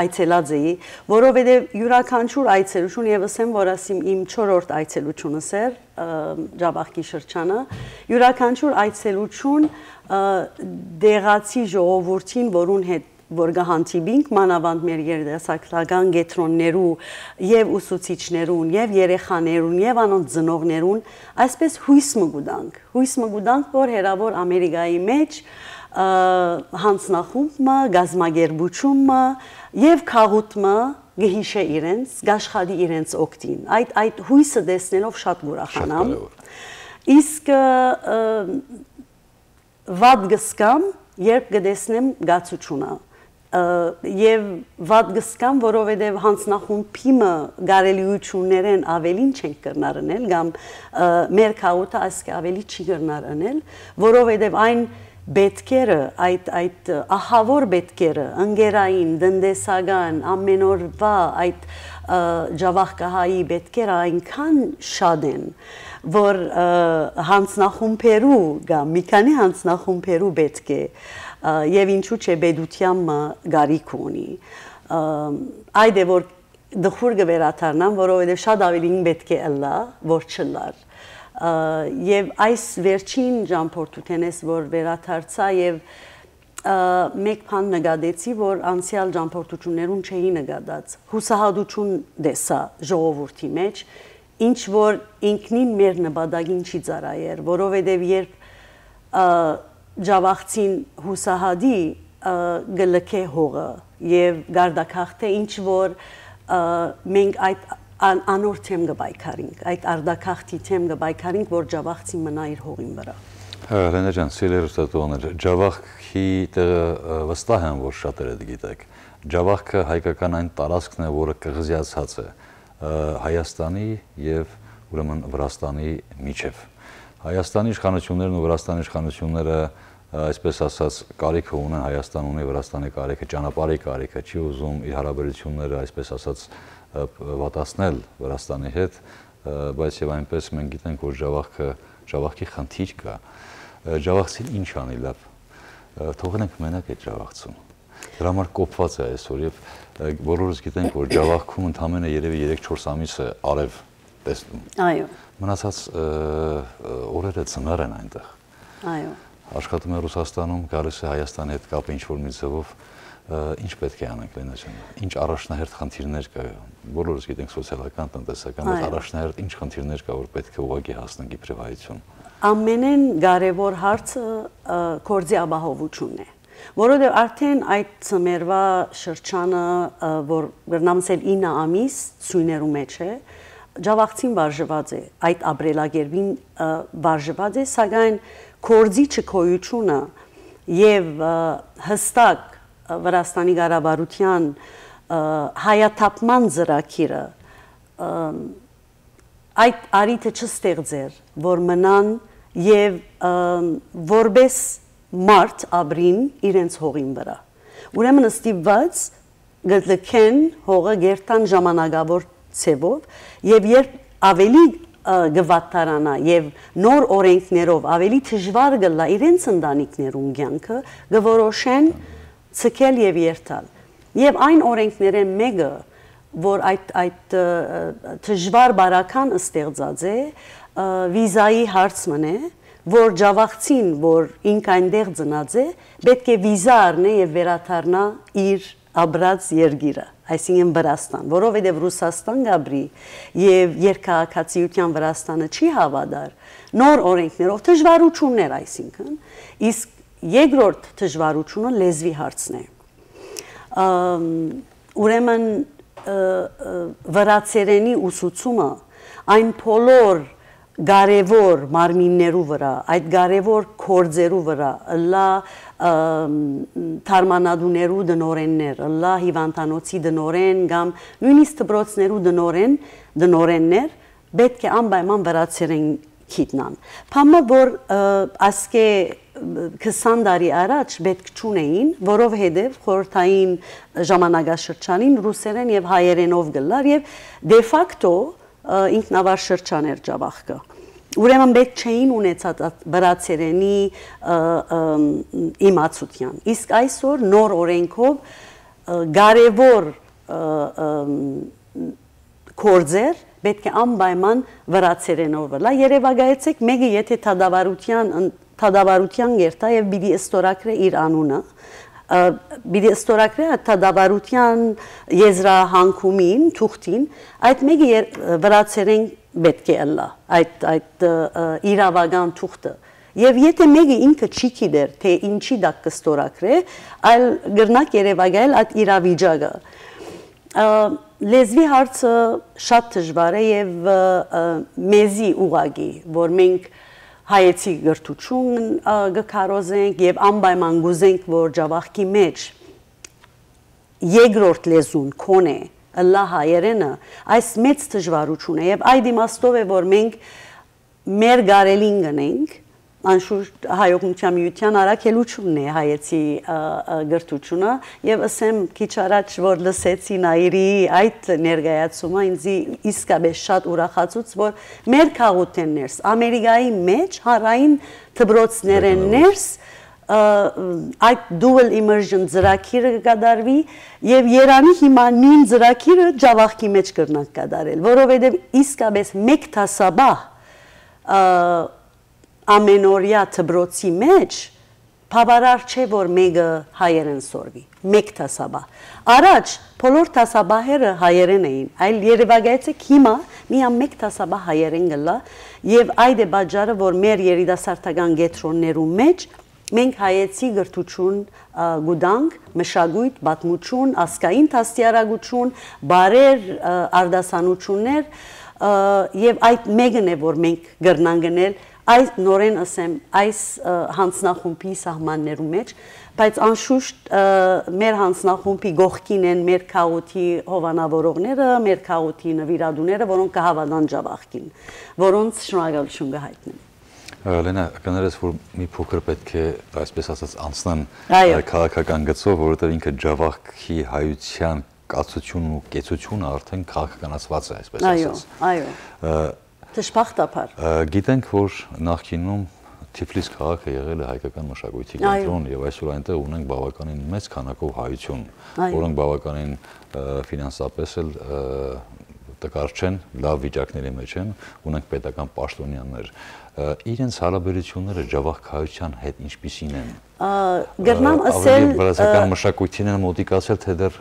այցելած էի, որովհետեւ իւրաքանչիւր այցելութիւն, եւ ասեմ, որ ասիմ իմ չորրորդ այցելութիւնս էր, ը, Ջաւախքի շրջանը, իւրաքանչիւր այցելութիւն, ը, դեղացի ժողովուրդին, որուն հետ որ կը հանդիպինք, մանաւանդ մեր երիտասարդական կեդրոններու եւ ուսուցիչներուն, եւ երեխաներուն, եւ անոնց ծնողներուն, այսպէս յոյս մը կու տանք։ Յոյս մը կու տանք, որ հեռաւոր Ամերիկայի մէջ, ը, յանձնախումբ մը, կազմակերպութիւն մը եւ գաղութ մը կը յիշէ իրենց, կ'աշխատի իրենց օգտին։ Այդ, այդ յոյսը տեսնելով շատ կ'ուրախանամ։ Շատ կարեւոր։ Իսկ, ը, ը, վատ կը զգամ, երբ կը տեսնեմ կացութիւնը, ը, եւ վատ կը զգամ, որովհետեւ յանձնախումբի մը կարելիութիւններէն աւելին չենք կրնար ընել, կամ, ը, մեր գաղութը այսքան աւելի չի կրնար ընել, որովհետեւ այն պետքերը, այդ, այդ ահաւոր պետքերը, ընկերային, տնտեսական, ամեն օրուայ այդ, ը, Ջաւախքահայի պետքերը այնքան շատ են, որ, ը, յանձնախումբերու կամ մի քանի յանձնախումբերու պէտք է, ը, եւ ինչու՞ չէ, պետութեան մը կարիք ունի։ Ը, այդ է, որ տխուր կը վերադառնամ, որովհետեւ շատ աւելին պէտք է ըլլայ, որ չըլլար։ Ը, եւ այս վերջին ճամբորդութենէս, որ վերադարձայ եւ, ը, մէկ բան նկատեցի, որ անցեալ ճամբորդութիւններուն չէի նկատած, յուսահատութիւն տեսայ ժողովուրդի մէջ, ինչ որ ինքնին մեր նպատակին չի ծառայեր, որովհետեւ երբ, ը, Ջաւախցին յուսահատի, ը, կը լքէ հողը եւ կարտագաղթէ, ինչ որ, ը, մենք այդ ան-, անոր դէմ կը պայքարինք, այդ արտագաղթի դէմ կը պայքարինք, որ Ջաւախցին մնայ իր հողին վրայ։ Հա, Ռենե ջան, սիրելի հեռուստատուներ, Ջաւախքի տեղը, ը, վստահ եմ, որ շատերը գիտեք։ Ջաւախքը հայկական այն տարածքն է, որը կղզիացած է, ը, Հայաստանի եւ, ուրեմն, Վրաստանի միջեւ։ Հայաստանի իշխանություններն ու Վրաստանի իշխանությունները, ը, այսպես ասած, կարիքը ունեն, Հայաստան ունի Վրաստանի կարիքը, ճանապարհի կարիքը, չի ուզում իր հարաբերությունները, այսպես ասած, ը, վատացնել Վրաստանի հետ, ը, բայց եւ այնպես մենք գիտենք, որ Ջաւախքը, Ջաւախքի խնդիր կայ։ Ը, Ջաւախցին ինչ անի լաւ։ Ը, թողնենք մենակ այդ Ջաւախցուն։ Դրա համար կոփուած է այսօր եւ, ը, բոլորս գիտենք, որ Ջաւախքում ընդամենը երեւի երեք-չորս ամիս է արեւ տեսնում։ Այո։ Մնացած, ը, ը, օրերը ծնար են այնտեղ։ Այո։ Աշխատում է Ռուսաստանում, գալիս է Հայաստանի հետ կապը ինչ որ մի ձևով, ը, ինչ պէտք է անենք, Լենա ջան։ Ինչ առաջնահերթ խնդիրներ կայ, բոլորս գիտենք, սոցիալական, տնտեսական, բայց Այո։ առաջնահերթ ինչ խնդիրներ կայ, որ պէտք է ուղղակի հասնենք իբրեւ հայություն։ Ամենէն կարեւոր հարցը, ը, գործի ապահովութիւնն է, որովհետեւ արդեն այդ ծմերուայ շրջանը, ը, որ կրնամ ասել ինը ամիս սոյներու մէջ է, Ջաւախցին վարժուած է, այդ ապրելակերպին, ը, վարժուած է, սակայն գործի չգոյութիւնը եւ, ը, յստակ, ը, Վրաստանի կառավարութեան, ը, հայաթափման ծրագիրը, ը, այդ առիթը չստեղծեր, որ մնան եւ, ը, որպես մարդ ապրին իրենց հողին վրայ։ Ուրեմն ստիպուած կը լքեն հողը, կերթան ժամանակաւոր ձեւով, եւ երբ աւելի, ը, կը վատթարանայ եւ նոր օրենքներով աւելի դժուար կ'ըլլայ իրենց ընտանիքներուն կեանքը, կը որոշեն ձգել եւ երթալ։ Եւ այն օրենքներէն մէկը, որ այդ, այդ, ը, դժուար բարական ստեղծած է, ը, վիզայի հարց մըն է, որ Ջաւախցին, որ ինք այնտեղ ծնած է, պէտք է վիզա առնէ եւ վերադառնայ իր ապրած երկիրը, այսինքն Վրաստան, որովհետեւ Ռուսաստան կ'ապրի եւ երկքաղաքացիութեան Վրաստանը չի հաւատար, նոր օրենքներով դժուարութիւններ, այսինքն, իսկ երկրորդ դժուարութիւնը լեզուի հարցն է։ Ամ, ուրեմն, ը, ը, վրացերենի ուսուցումը այն բոլոր կարեւոր մարմիններու վրայ, այդ կարեւոր գործերու վրայ, ըլլայ, ըմ, դարմանատուներու տնօրէններ, ըլլայ հիւանդանոցի տնօրէն կամ նոյնիսկ դպրոցներու տնօրէն, տնօրէններ, պէտք է անպայման վրացերէն գիտնան։ Բան մը, որ, ը, ասկէ, ը, քսան տարի առաջ պէտք չունէին, որովհետեւ խորհրդային ժամանակաշրջանին ռուսերէն եւ հայերէնով կ'ըլլար եւ դե ֆակտո, ը, ինքնավար շրջան էր Ջաւախքը։ Ուրեմն պէտք չէին ունեցած այդ վրացերէնի, ը, ըմ, իմացութեան։ Իսկ այսօր նոր օրենքով, ը, կարեւոր, ը, ըմ, գործեր պէտք է անպայման վրացերէնով ըլլայ։ Երեւակայեցէք, մէկը եթե դատավարութեան, ըն-, դատավարութեան կերթայ եւ պիտի ստորագրէ իր անունը, ը, պիտի ստորագրէ այդ դատավարութեան եզրահանգումին, թուղթին, այդ մէկը եր-, վրացերէն պէտք է ըլլայ, այդ, այդ, ը, ը, իրաւական թուղթը։ Եւ եթե մէկը ինքը չի գիտեր, թէ ինչի տակ կը ստորագրէ, այլ կրնաք երեւակայել այդ իրավիճակը։ Ը, լեզուի հարցը շատ դժուար է եւ, ը, ը, մեզի ուղղակի, որ մենք հայեցի կրթություն, ը, կը քարոզենք եւ անպայման կ'ուզենք, որ Ջաւախքի մէջ երկրորդ լեզուն քոնէ ըլլայ հայերէնը, այս մեծ դժուարութիւն է եւ այդ իմաստով է, որ մենք մեր կարելին կ'ընենք, անշուշտ Հայօգնութեան Միութեան առաքելութիւնն է հայեցի, ը, ը, կրթութիւնը, եւ ըսեմ քիչ առաջ, որ լսեցի Նայիրի այդ ներկայացումը, ինձի իսկապէս շատ ուրախացուց, որ մեր քաղաքէն ներս, Ամերիկայի մէջ հանրային դպրոցներէն ներս, ը, այդ dual immersion ծրագիրը կը կատարուի եւ երանի հիմա նոյն ծրագիրը Ջաւախքի մէջ կրնանք կատարել, որովհետեւ իսկապէս մէկ դասաբահ, ը, ամենօրեայ դպրոցի մէջ բաւարար չէ, որ մէկը հայերէն սորվի, մէկ դասաբահ։ Առաջ բոլոր դասաբահերը հայերէն էին, այլ երեւակայեցէք հիմա միայն մէկ դասաբահ հայերէն կ'ըլլայ եւ այդ է պատճառը, որ մեր երիտասարդական կեդրոններու մէջ մենք հայեցի կրթութիւն, ը, կու տանք, մշակոյթ, պատմութիւն, ազգային դաստիարակութիւն, բարեր, ը, արտասանութիւններ, ը, եւ այդ մէկն է, որ մենք կրնանք ընել, այս, նորէն ըսեմ, այս, ը, յանձնախումբի սահմաններու մէջ, բայց անշուշտ, ը, մեր յանձնախումբի կողքին են մեր քաղաքի հովանավորողները, մեր քաղաքի նուիրատուները, որոնք կը հաւատան Ջաւախքին, որոնց շնորհակալութիուն կը յայտնեմ։ Ը, Լենա, կներես, որ մի փոքր պէտք է, այսպես ասած, անցնան, այո, ը, քաղաքական գծով, որովհետեւ ինքը Ջաւախքի հայութեան կացութիւնն ու կեցութիւնը արդեն քաղաքականացուած է, այսպես, այո, ասած, այո, ը, դժբախտաբար։ Ը, գիտենք, որ նախկինում Թիֆլիս քաղաքը եղել է հայկական մշակոյթի, այո, կենտրոն, եւ այսօր այնտեղ ունենք բաւականին մեծ քանակով հայություն, այո, որոնք բաւականին, ը, ֆինանսապես էլ, ը, տկար չեն, լաւ վիճակների մէջ են, ունենք պետական պաշտոնեաններ։ Ը, իրենց յարաբերությունները Ջաւախք հայութեան հետ ինչպիսին են։ Ա, կրնամ, ը, ըսել, ավելի վրացական, ը, մշակոյթին են մոտիկացել, թե դեռ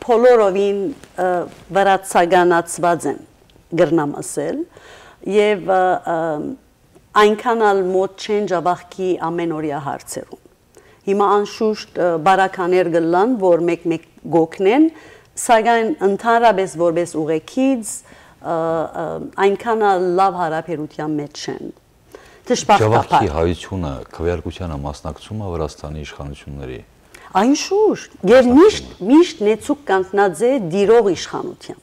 բոլորովին, ը, վրացականացուած են, կրնամ ըսել, եւ, ը, ը, այնքան ալ մոտ չեն Ջաւախքի ամենօրյա հարցերուն։ Հիմա անշուշտ, ը, բարականեր կ'ըլլան, որ մէկ-մէկ կ'օգնեն, սակայն ընդհանրապէս որպէս ուղեկից, ը, ը, այնքան ալ լաւ յարաբերութեան մէջ չեն։ Դժբախտաբար։ Ջաւախքի հայությունը քվեարկությանը մասնակցում է Վրաստանի իշխանությունների։ Այնշուշտ, եւ միշտ, միշտ նեցուկ կանգնած է տիրող իշխանության։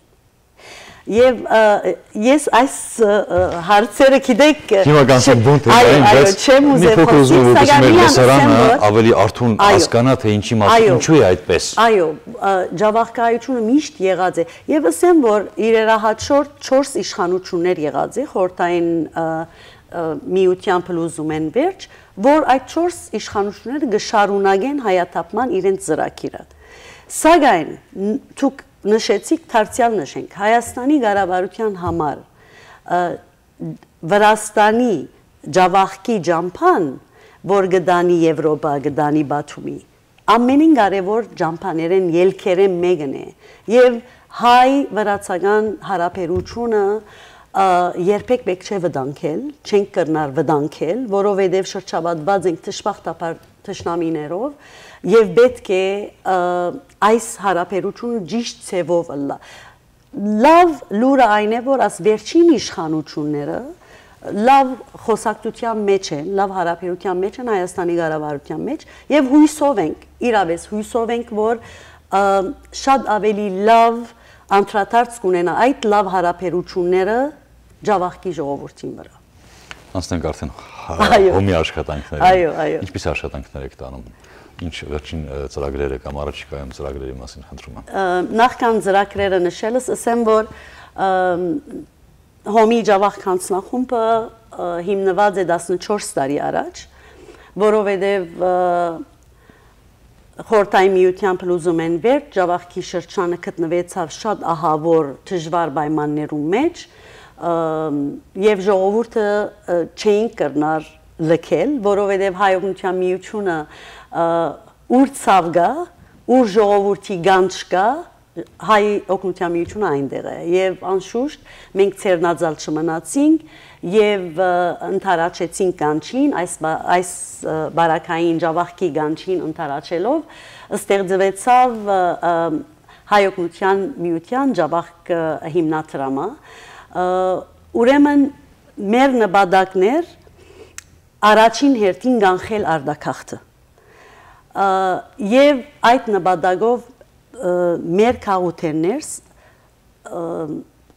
Եւ, ը, ես այս, ը, ը, հարցերը, գիտեք, հիմա կանցնեմ դուն, թե այո, այն, այո, բայց չեմ մի ուզեր փոքր ուզում եմ, խոսել, որպեսզի սակայն մեր միան լսարանը ասեմ, որ ավելի արթուն, այո, հասկանա, թե ինչի մասին, այո, ինչու է այդպես։ Այո, ը, ջավախքայությունը միշտ եղած է։ Եւ ըսեմ, որ իրերահաճորդ չորս իշխանություններ եղած է, խորհրդային, ը, ը, միության փլուզումէն վերջ, որ այդ չորս իշխանությունները կը շարունակեն հայաթափման իրենց ծրագիրը։ Սակայն, ն-, դուք նշեցիք, դարձեալ նշենք, Հայաստանի կառավարութեան համար, ը, Վրաստանի ջավախքի ճամփան, որ կը տանի Եվրոպա, կը տանի Բաթումի, ամենին կարեւոր ճամփաներէն ելքերէն մէկն է, եւ հայ-վրացական յարաբերությունը, ը, երբեք պէտք չէ վտանգել, չենք կրնար վտանգել, որովհետեւ շրջապատուած ենք դժբախտաբար թշնամիներով, եւ պէտք է, ը, այս յարաբերությունը ճիշտ ձեւով ըլլայ։ Լաւ լուրը այն է, որ աս վերջին իշխանությունները, լաւ խօսակցութեան մէջ են, լաւ յարաբերութեան մէջ են Հայաստանի կառավարութեան մէջ, եւ յոյսով ենք, իրապէս յոյսով ենք, որ, ը, շատ աւելի լաւ անդրադարձ կունենայ այդ լաւ յարաբերութիւնները Ջաւախքի ժողովուրդին վրայ։ Անցնենք արդեն հ-, Այո։ Հոմի աշխատանքներին։ Այո, այո։ Ինչպիսի աշխատանքներ եք տանում։ Ինչ վերջին, ը, ծրագրերը կամ առաջիկայում ծրագրերի մասին խնդրում եմ։ Ը, նախքան ծրագրերը նշելս, ասեմ, որ, ը, Հոմի Ջաւախք յանձնախումբը, ը, հիմնուած է տասնչորս տարի առաջ, որովհետեւ, ը, Խորհրդային Միութեան փլուզումէն վերջ Ջաւախքի շրջանը գտնուեցաւ շատ ահաւոր դժուար պայմաններուն մէջ, ը, եւ ժողովուրդը, ը, չէին կրնար լքել, որովհետեւ Հայ Օգնութեան Միութիւնը, ը, ուր ցաւ կայ, ուր ժողովուրդի կանչ կայ, Հայ Օգնութեան Միութիւնը այնտեղ է։ Եւ անշուշտ մենք ձեռնածալ չմնացինք եւ, ը, ընդառաջեցինք կանչին, այս բա-, այս, ը, բարակային Ջաւախքի կանչին ընդառաջելով, ստեղծուեցաւ, ը, ը, Հայ Օգնութեան Միութեան Ջաւախք, ը, հիմնադրամը։ Ը, ուրեմն մեր նպատակն էր առաջին հերթին կանխել արտագաղթը։ Ը, եւ այդ նպատակով, ը, մեր քաղաքներն ներս, ը,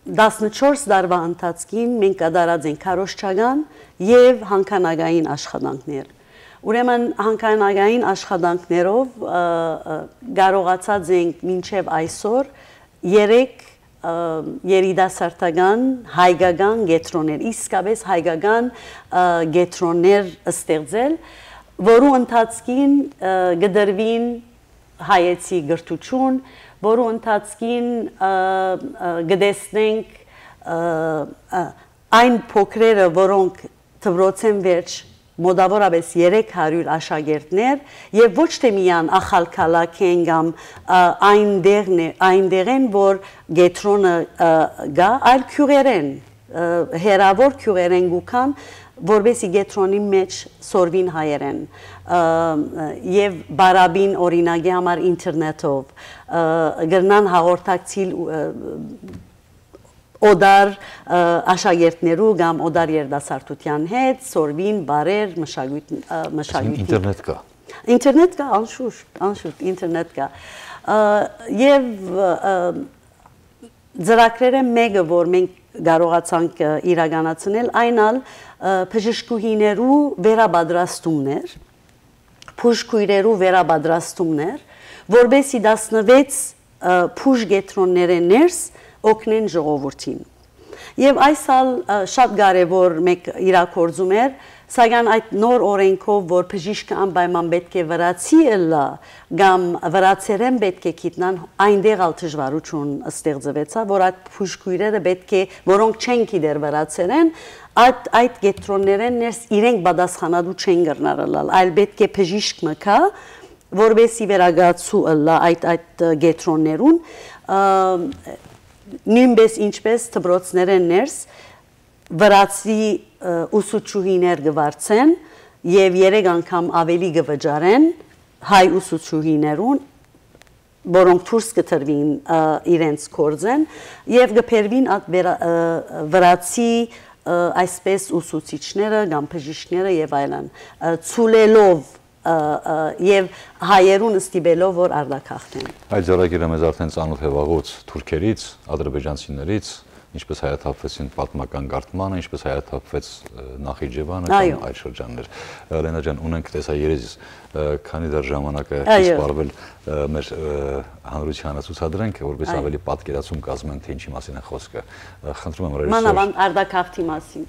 տասնչորս տարուայ ընթացքին մենք կատարած ենք քարոզչական եւ հանգանակային աշխատանքներ։ Ուրեմն հանգանակային աշխատանքներով, ը, ը, կարողացած ենք մինչեւ այսօր երեք, ը, երիտասարդական, հայկական կեդրոններ, իսկապէս հայկական, ը, կեդրոններ ստեղծել, որու ընթացքին, ը, կդրուին հայեցի կրթութիւն, որու ընթացքին, ը, ը, կտեսնենք, ը, ը, այն փոքրերը, որոնք դպրոցէն վերջ մօտաւորապէս երեք հարիւր աշակերտներ եւ ոչ թէ միայն ախալքալակ են կամ, ը, այն դերն է, այն դերեն, որ կեդրոնը, ը, գայ, այլ գիւղերէն, ը, հեռաւոր գիւղերէն կու գան, որպէսզի կեդրոնի մէջ սորվին հայերէն, ը, եւ պարապին, օրինակի համար, ինթերնետով, ը, կրնան հաղորդակցիլ, ը, օտար, ը, աշակերտներու կամ օտար երիտասարդութեան հետ, սորվին, բարեր, մշակոյթ, ը, Այսինքն մշակոյթի ինտերնետ կայ։ Ինտերնետ կայ, անշուշտ, անշուշտ, ինտերնետ կայ։ Ը, եւ, ը, ծրագրերը մէկը, որ մենք կարողացանք, ը, իրականացնել, այն ալ, ը, բժշկուհիներու վերապատրաստումներ, բուժքոյրերու վերապատրաստումներ, որպէսզի տասնվեց, ը, բուժ կեդրոններէ ներս օգնեն ժողովուրդին։ Եւ այս ալ, ը, շատ կարեւոր մէկ իրագործում էր, սակայն այդ նոր օրենքով, որ բժիշկը անպայման պէտք է վրացի ըլլայ կամ վրացերէն պէտք է գիտնան, այնտեղ ալ դժուարութիւն ստեղծուեցաւ, որ այդ բուժքոյրերը պէտք է, որոնք չեն գիտեր վրացերէն, այդ, այդ կեդրոններէն ներս իրենք պատասխանատու չեն կրնար ըլլալ, այլ պէտք է բժիշկ մը գայ, որպէսզի վերագացու ըլլայ այդ, այդ, ը, կեդրոններուն, ը, նոյնպէս ինչպէս դպրոցներէն ներս վրացի, ը, ուսուցչուհիներ կը վարձեն եւ երեք անգամ աւելի կը վճարեն հայ ուսուցչուհիներուն, որոնք դուրս կը տրուին, ը, իրենց գործէն եւ կը բերուին այդ վերա-, ը, վրացի, ը, այսպես ուսուցիչները կամ բժիշկները եւ այլն, ը, ցուլելով, ը, ը, եւ հայերուն ստիպելով, որ արտագաղթեն։ Այդ ծրագիրը մեզ արդեն ծանոթ է վաղուց թուրքերից, ադրբեջանցիներից, ինչպես հայաթափվեցին պատմական Գարթմանը, ինչպես հայաթափվեց, ը, Նախիջևանը կամ Այո։ այլ շրջաններ։ Ը, Լենա ջան, ունենք տեսաերեզիս, ը, քանի դեռ ժամանակը Այո։ սպառվել, ը, մեր, ը, հանրությանը ցուցադրենք, որպես Այո։ ավելի պատկերացում կազմեն, թե ինչի մասին է խոսքը։ Ը, խնդրում եմ, ռեժիսոր։ Մանավանդ արտագաղթի մասին։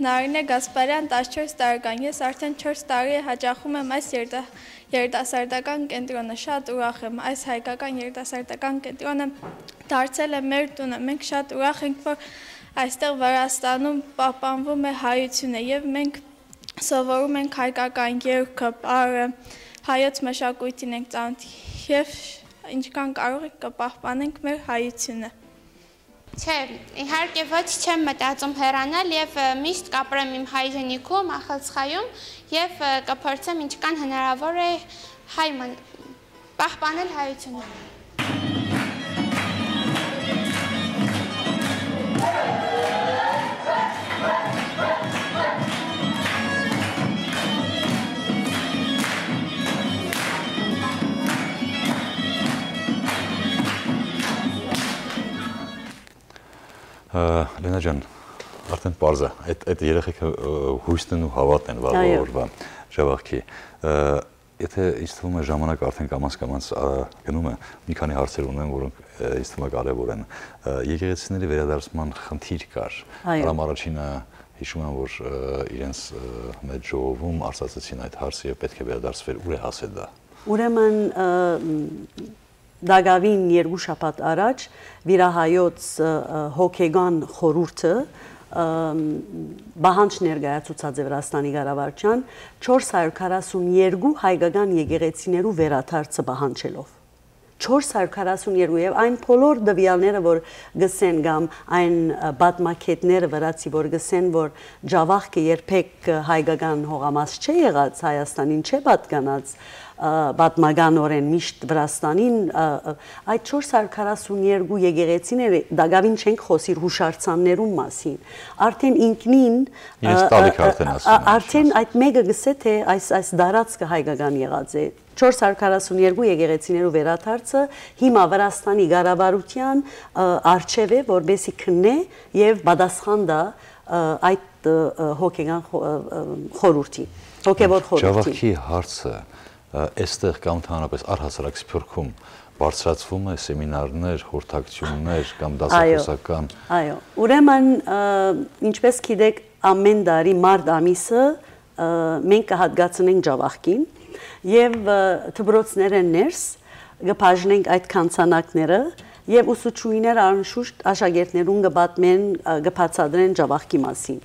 Նարինե Գասպարեան, տասնչորս տարեկան։ Ես արդեն չորս տարի է յաճախում եմ այս երիտա-, երիտասարդական կենտրոնը։ Շատ ուրախ եմ։ Այս հայկական երիտասարդական կենտրոնը դարձել է մեր տունը։ Մենք շատ ուրախ ենք, որ Այստեղ Վրաստանում պահպանվում է հայությունը, եւ մենք սովորում ենք հայկական երգը, պարը, հայոց մշակոյթին ենք ծանոթ, եւ ինչքան կարող ենք կը պահպանենք մեր հայությունը։ Չէ, իհարկե ոչ, չեմ մտածում հեռանալ, եւ, ը, միշտ կապրեմ իմ հայրենիքում, Ախալցխայում, եւ, ը, կփորձեմ ինչքան հնարավոր է հայ մն-, պահպանել հայությունը։ Ը, Լենա ջան, արդեն պարզ է, այդ, այդ երեխեքը, ը, յոյսն են ու հաւատն են վաղ Այո։ օրուան Ժաւախքի։ Ը, եթե ինձ թվում է ժամանակ արդեն կամաց-կամաց, ա, գնում է, մի քանի հարցեր ունեմ, որոնք, ը, ինձ թվում է կարեւոր են։ Ը, եկեղեցիների վերադարձման խնդիր կար։ Այո։ Հրամ առաջինը հիշում եմ, որ, ը, իրենց, ը, մեծ ժողովում արծացեցին այդ հարցը եւ պէտք է վերադարձվեր, ուր է հասել դա։ Ուրեմն, ը, մ, տակաւին երկու շաբաթ առաջ վիրահայոց, ը, ը, հոգեկան խորհուրդը, ը, մ, պահանջ ներկայացուցած է Վրաստանի կառավարութեան չորս հարյուր քառասուն երկու հայկական եկեղեցիներու վերադարձը պահանջելով։ Չորս հարյուր քառասուն երկու, եւ այն բոլոր տվեալները, որ գսեն կամ այն, ը, պատմագետները վրացի, որ գսեն, որ Ջաւախքը երբեք, ը, հայկական հողամաս չէ եղած, Հայաստանին չէ պատկանած, ը, պատմականօրէն միշտ Վրաստանին, ը, ը, այդ չորս հարյուր քառասուն երկու եկեղեցիները, տակաւին չենք խօսիր յուշարձաններուն մասին, արդեն ինքնին, Իրենց ը, տալիքը ը, արդեն ը, ասում ա, են, արդեն չնայած։ Այդ մեկը գսե, թե այս, այս տարածքը հայկական եղած է։ Չորս հարյուր քառասուն երկու եկեղեցիներու վերադարձը հիմա Վրաստանի կառավարութեան, ը, առջեւ է, որպեսզի քննէ եւ պատասխան տայ, ը, այդ, ը, ը, հոգեկան խո-, ը, ը, խորհուրդի, հոգեվոր խորհուրդի։ Ջաւախքի հարցը, ը, էստեղ կամ ընդհանրապես առհասարակ Սփիւռքում բարձրացվում է սեմինարներ, խորհրդակցություններ կամ Այո, դասախոսական այո։ Ուրեմն, ը, ինչպես գիտեք, ամեն տարի մարտ ամիսը, ը, մենք կը հատկացնենք Ջաւախքին եւ, ը, դպրոցներէն ներս կը բաժնենք այդ քանցանակները եւ ուսուցչուհիները անշուշտ աշակերտներուն կը պատմեն, ը, կը բացատրեն Ջաւախքի մասին։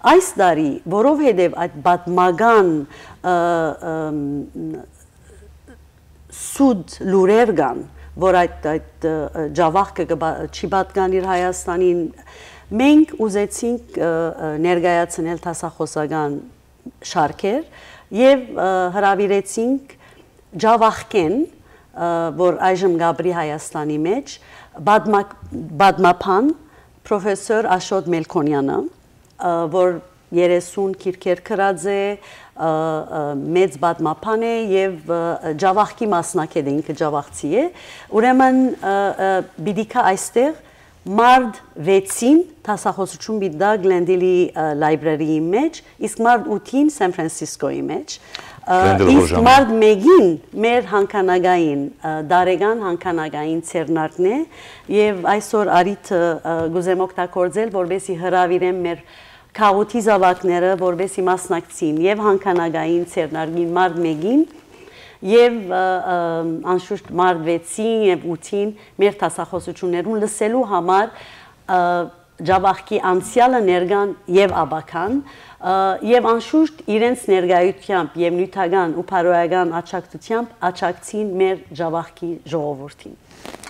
Այս տարի, որովհետեւ այդ պատմական, ը, ըմ, սուտ լուրեր կան, որ այդ, այդ, ը, ը, Ջաւախքը կը բա-, չի պատկանիր Հայաստանին, մենք ուզեցինք, ը, ը, ներկայացնել դասախոսական շարքեր եւ, ը, հրաւիրեցինք Ջաւախքէն, ը, որ այժմ կապրի Հայաստանի մէջ, պատմակ-, պատմաբան պրոֆեսոր Աշոտ Մելքոնեանը, ը, որ երեսուն գիրքեր գրած է, ը, ը, մեծ պատմաբան է եւ, ը, Ջաւախքի մասնագէտ է, ինքը ջաւախցի է։ Ուրեմն, ը, ը, պիտի գայ այստեղ մարտ վեցին դասախոսություն պիտի տայ Գլենդիլի, ը, լայբրերիի մէջ, իսկ մարտ ութին Սան Ֆրանցիսկոյի մէջ, ը, Գլենդիլ Հոլ իսկ ժամը։ Մարտ մէկին մեր հանգանակային, ը, տարեկան հանգանակային ձեռնարկն է, եւ այսօր առիթը, ը, կուզեմ օգտագործել, որպեսզի հրաւիրեմ մեր քաղաքի զաւակները, որպեսզի մասնակցին եւ հանգանակային ձեռնարկին մարտ մէկին, եւ, ը, ը, անշուշտ մարտ վեցին եւ ութին մեր դասախոսություններուն լսելու համար, ը, Ջաւախքի անցեալը, ներկան եւ ապագան, ը, եւ անշուշտ իրենց ներկայութեամբ եւ նիւթական ու բարոյական աջակցութեամբ աջակցին մեր Ջաւախքի ժողովուրդին։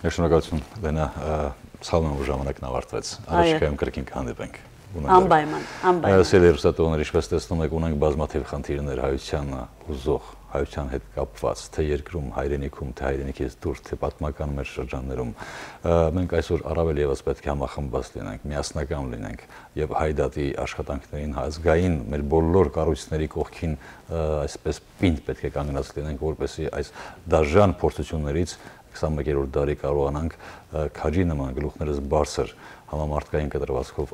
Շնորհակալություն, Լենա, ը, ցավում եմ, որ ժամանակն ավարտվեց։ Այո։ Առաջիկայում կրկին կհանդիպենք։ Ունենալու։ Անպայման, անպայման։ Ը, սիրելի հեռուստատուներ, ինչպես տեսնում եք, ունենք բազմաթիվ խնդիրներ հայության ուզող, հայության հետ կապված, թե երկրում, հայրենիքում, թե հայրենիքից դուրս, թե պատմական մեր շրջաններում։ Ը, մենք այսօր առավել եւս պէտք է համախմբված լինենք, միասնական լինենք եւ Հայ դատի աշխատանքներին, հա, ազգային մեր բոլոր կառույցների կողքին, ը, այսպես պինդ պէտք է կանգնած լինենք, որպեսզի այս դաժան փորձություններից քսանմեկերորդ դարի կարողանանք, ը, քաջի նման գլուխներս բարձր համամարտկային կտրվածքով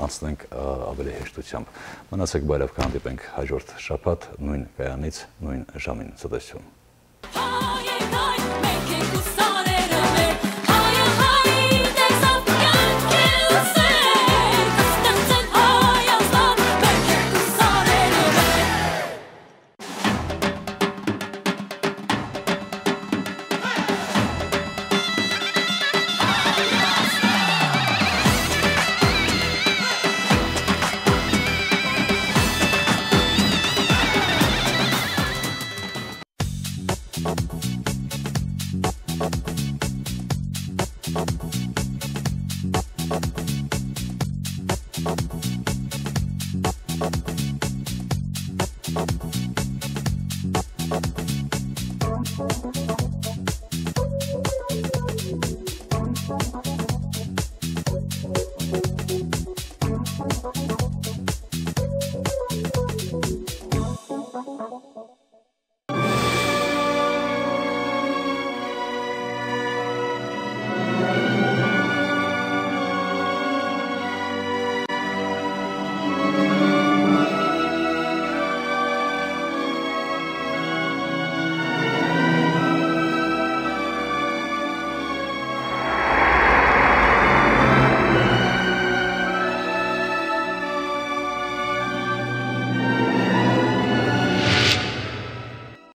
անցնենք, ը, ավելի հեշտությամբ։ Մնացեք բարեւ, կհանդիպենք հաջորդ շաբաթ նոյն կայանից, նոյն ժամին։ Ցտեսություն։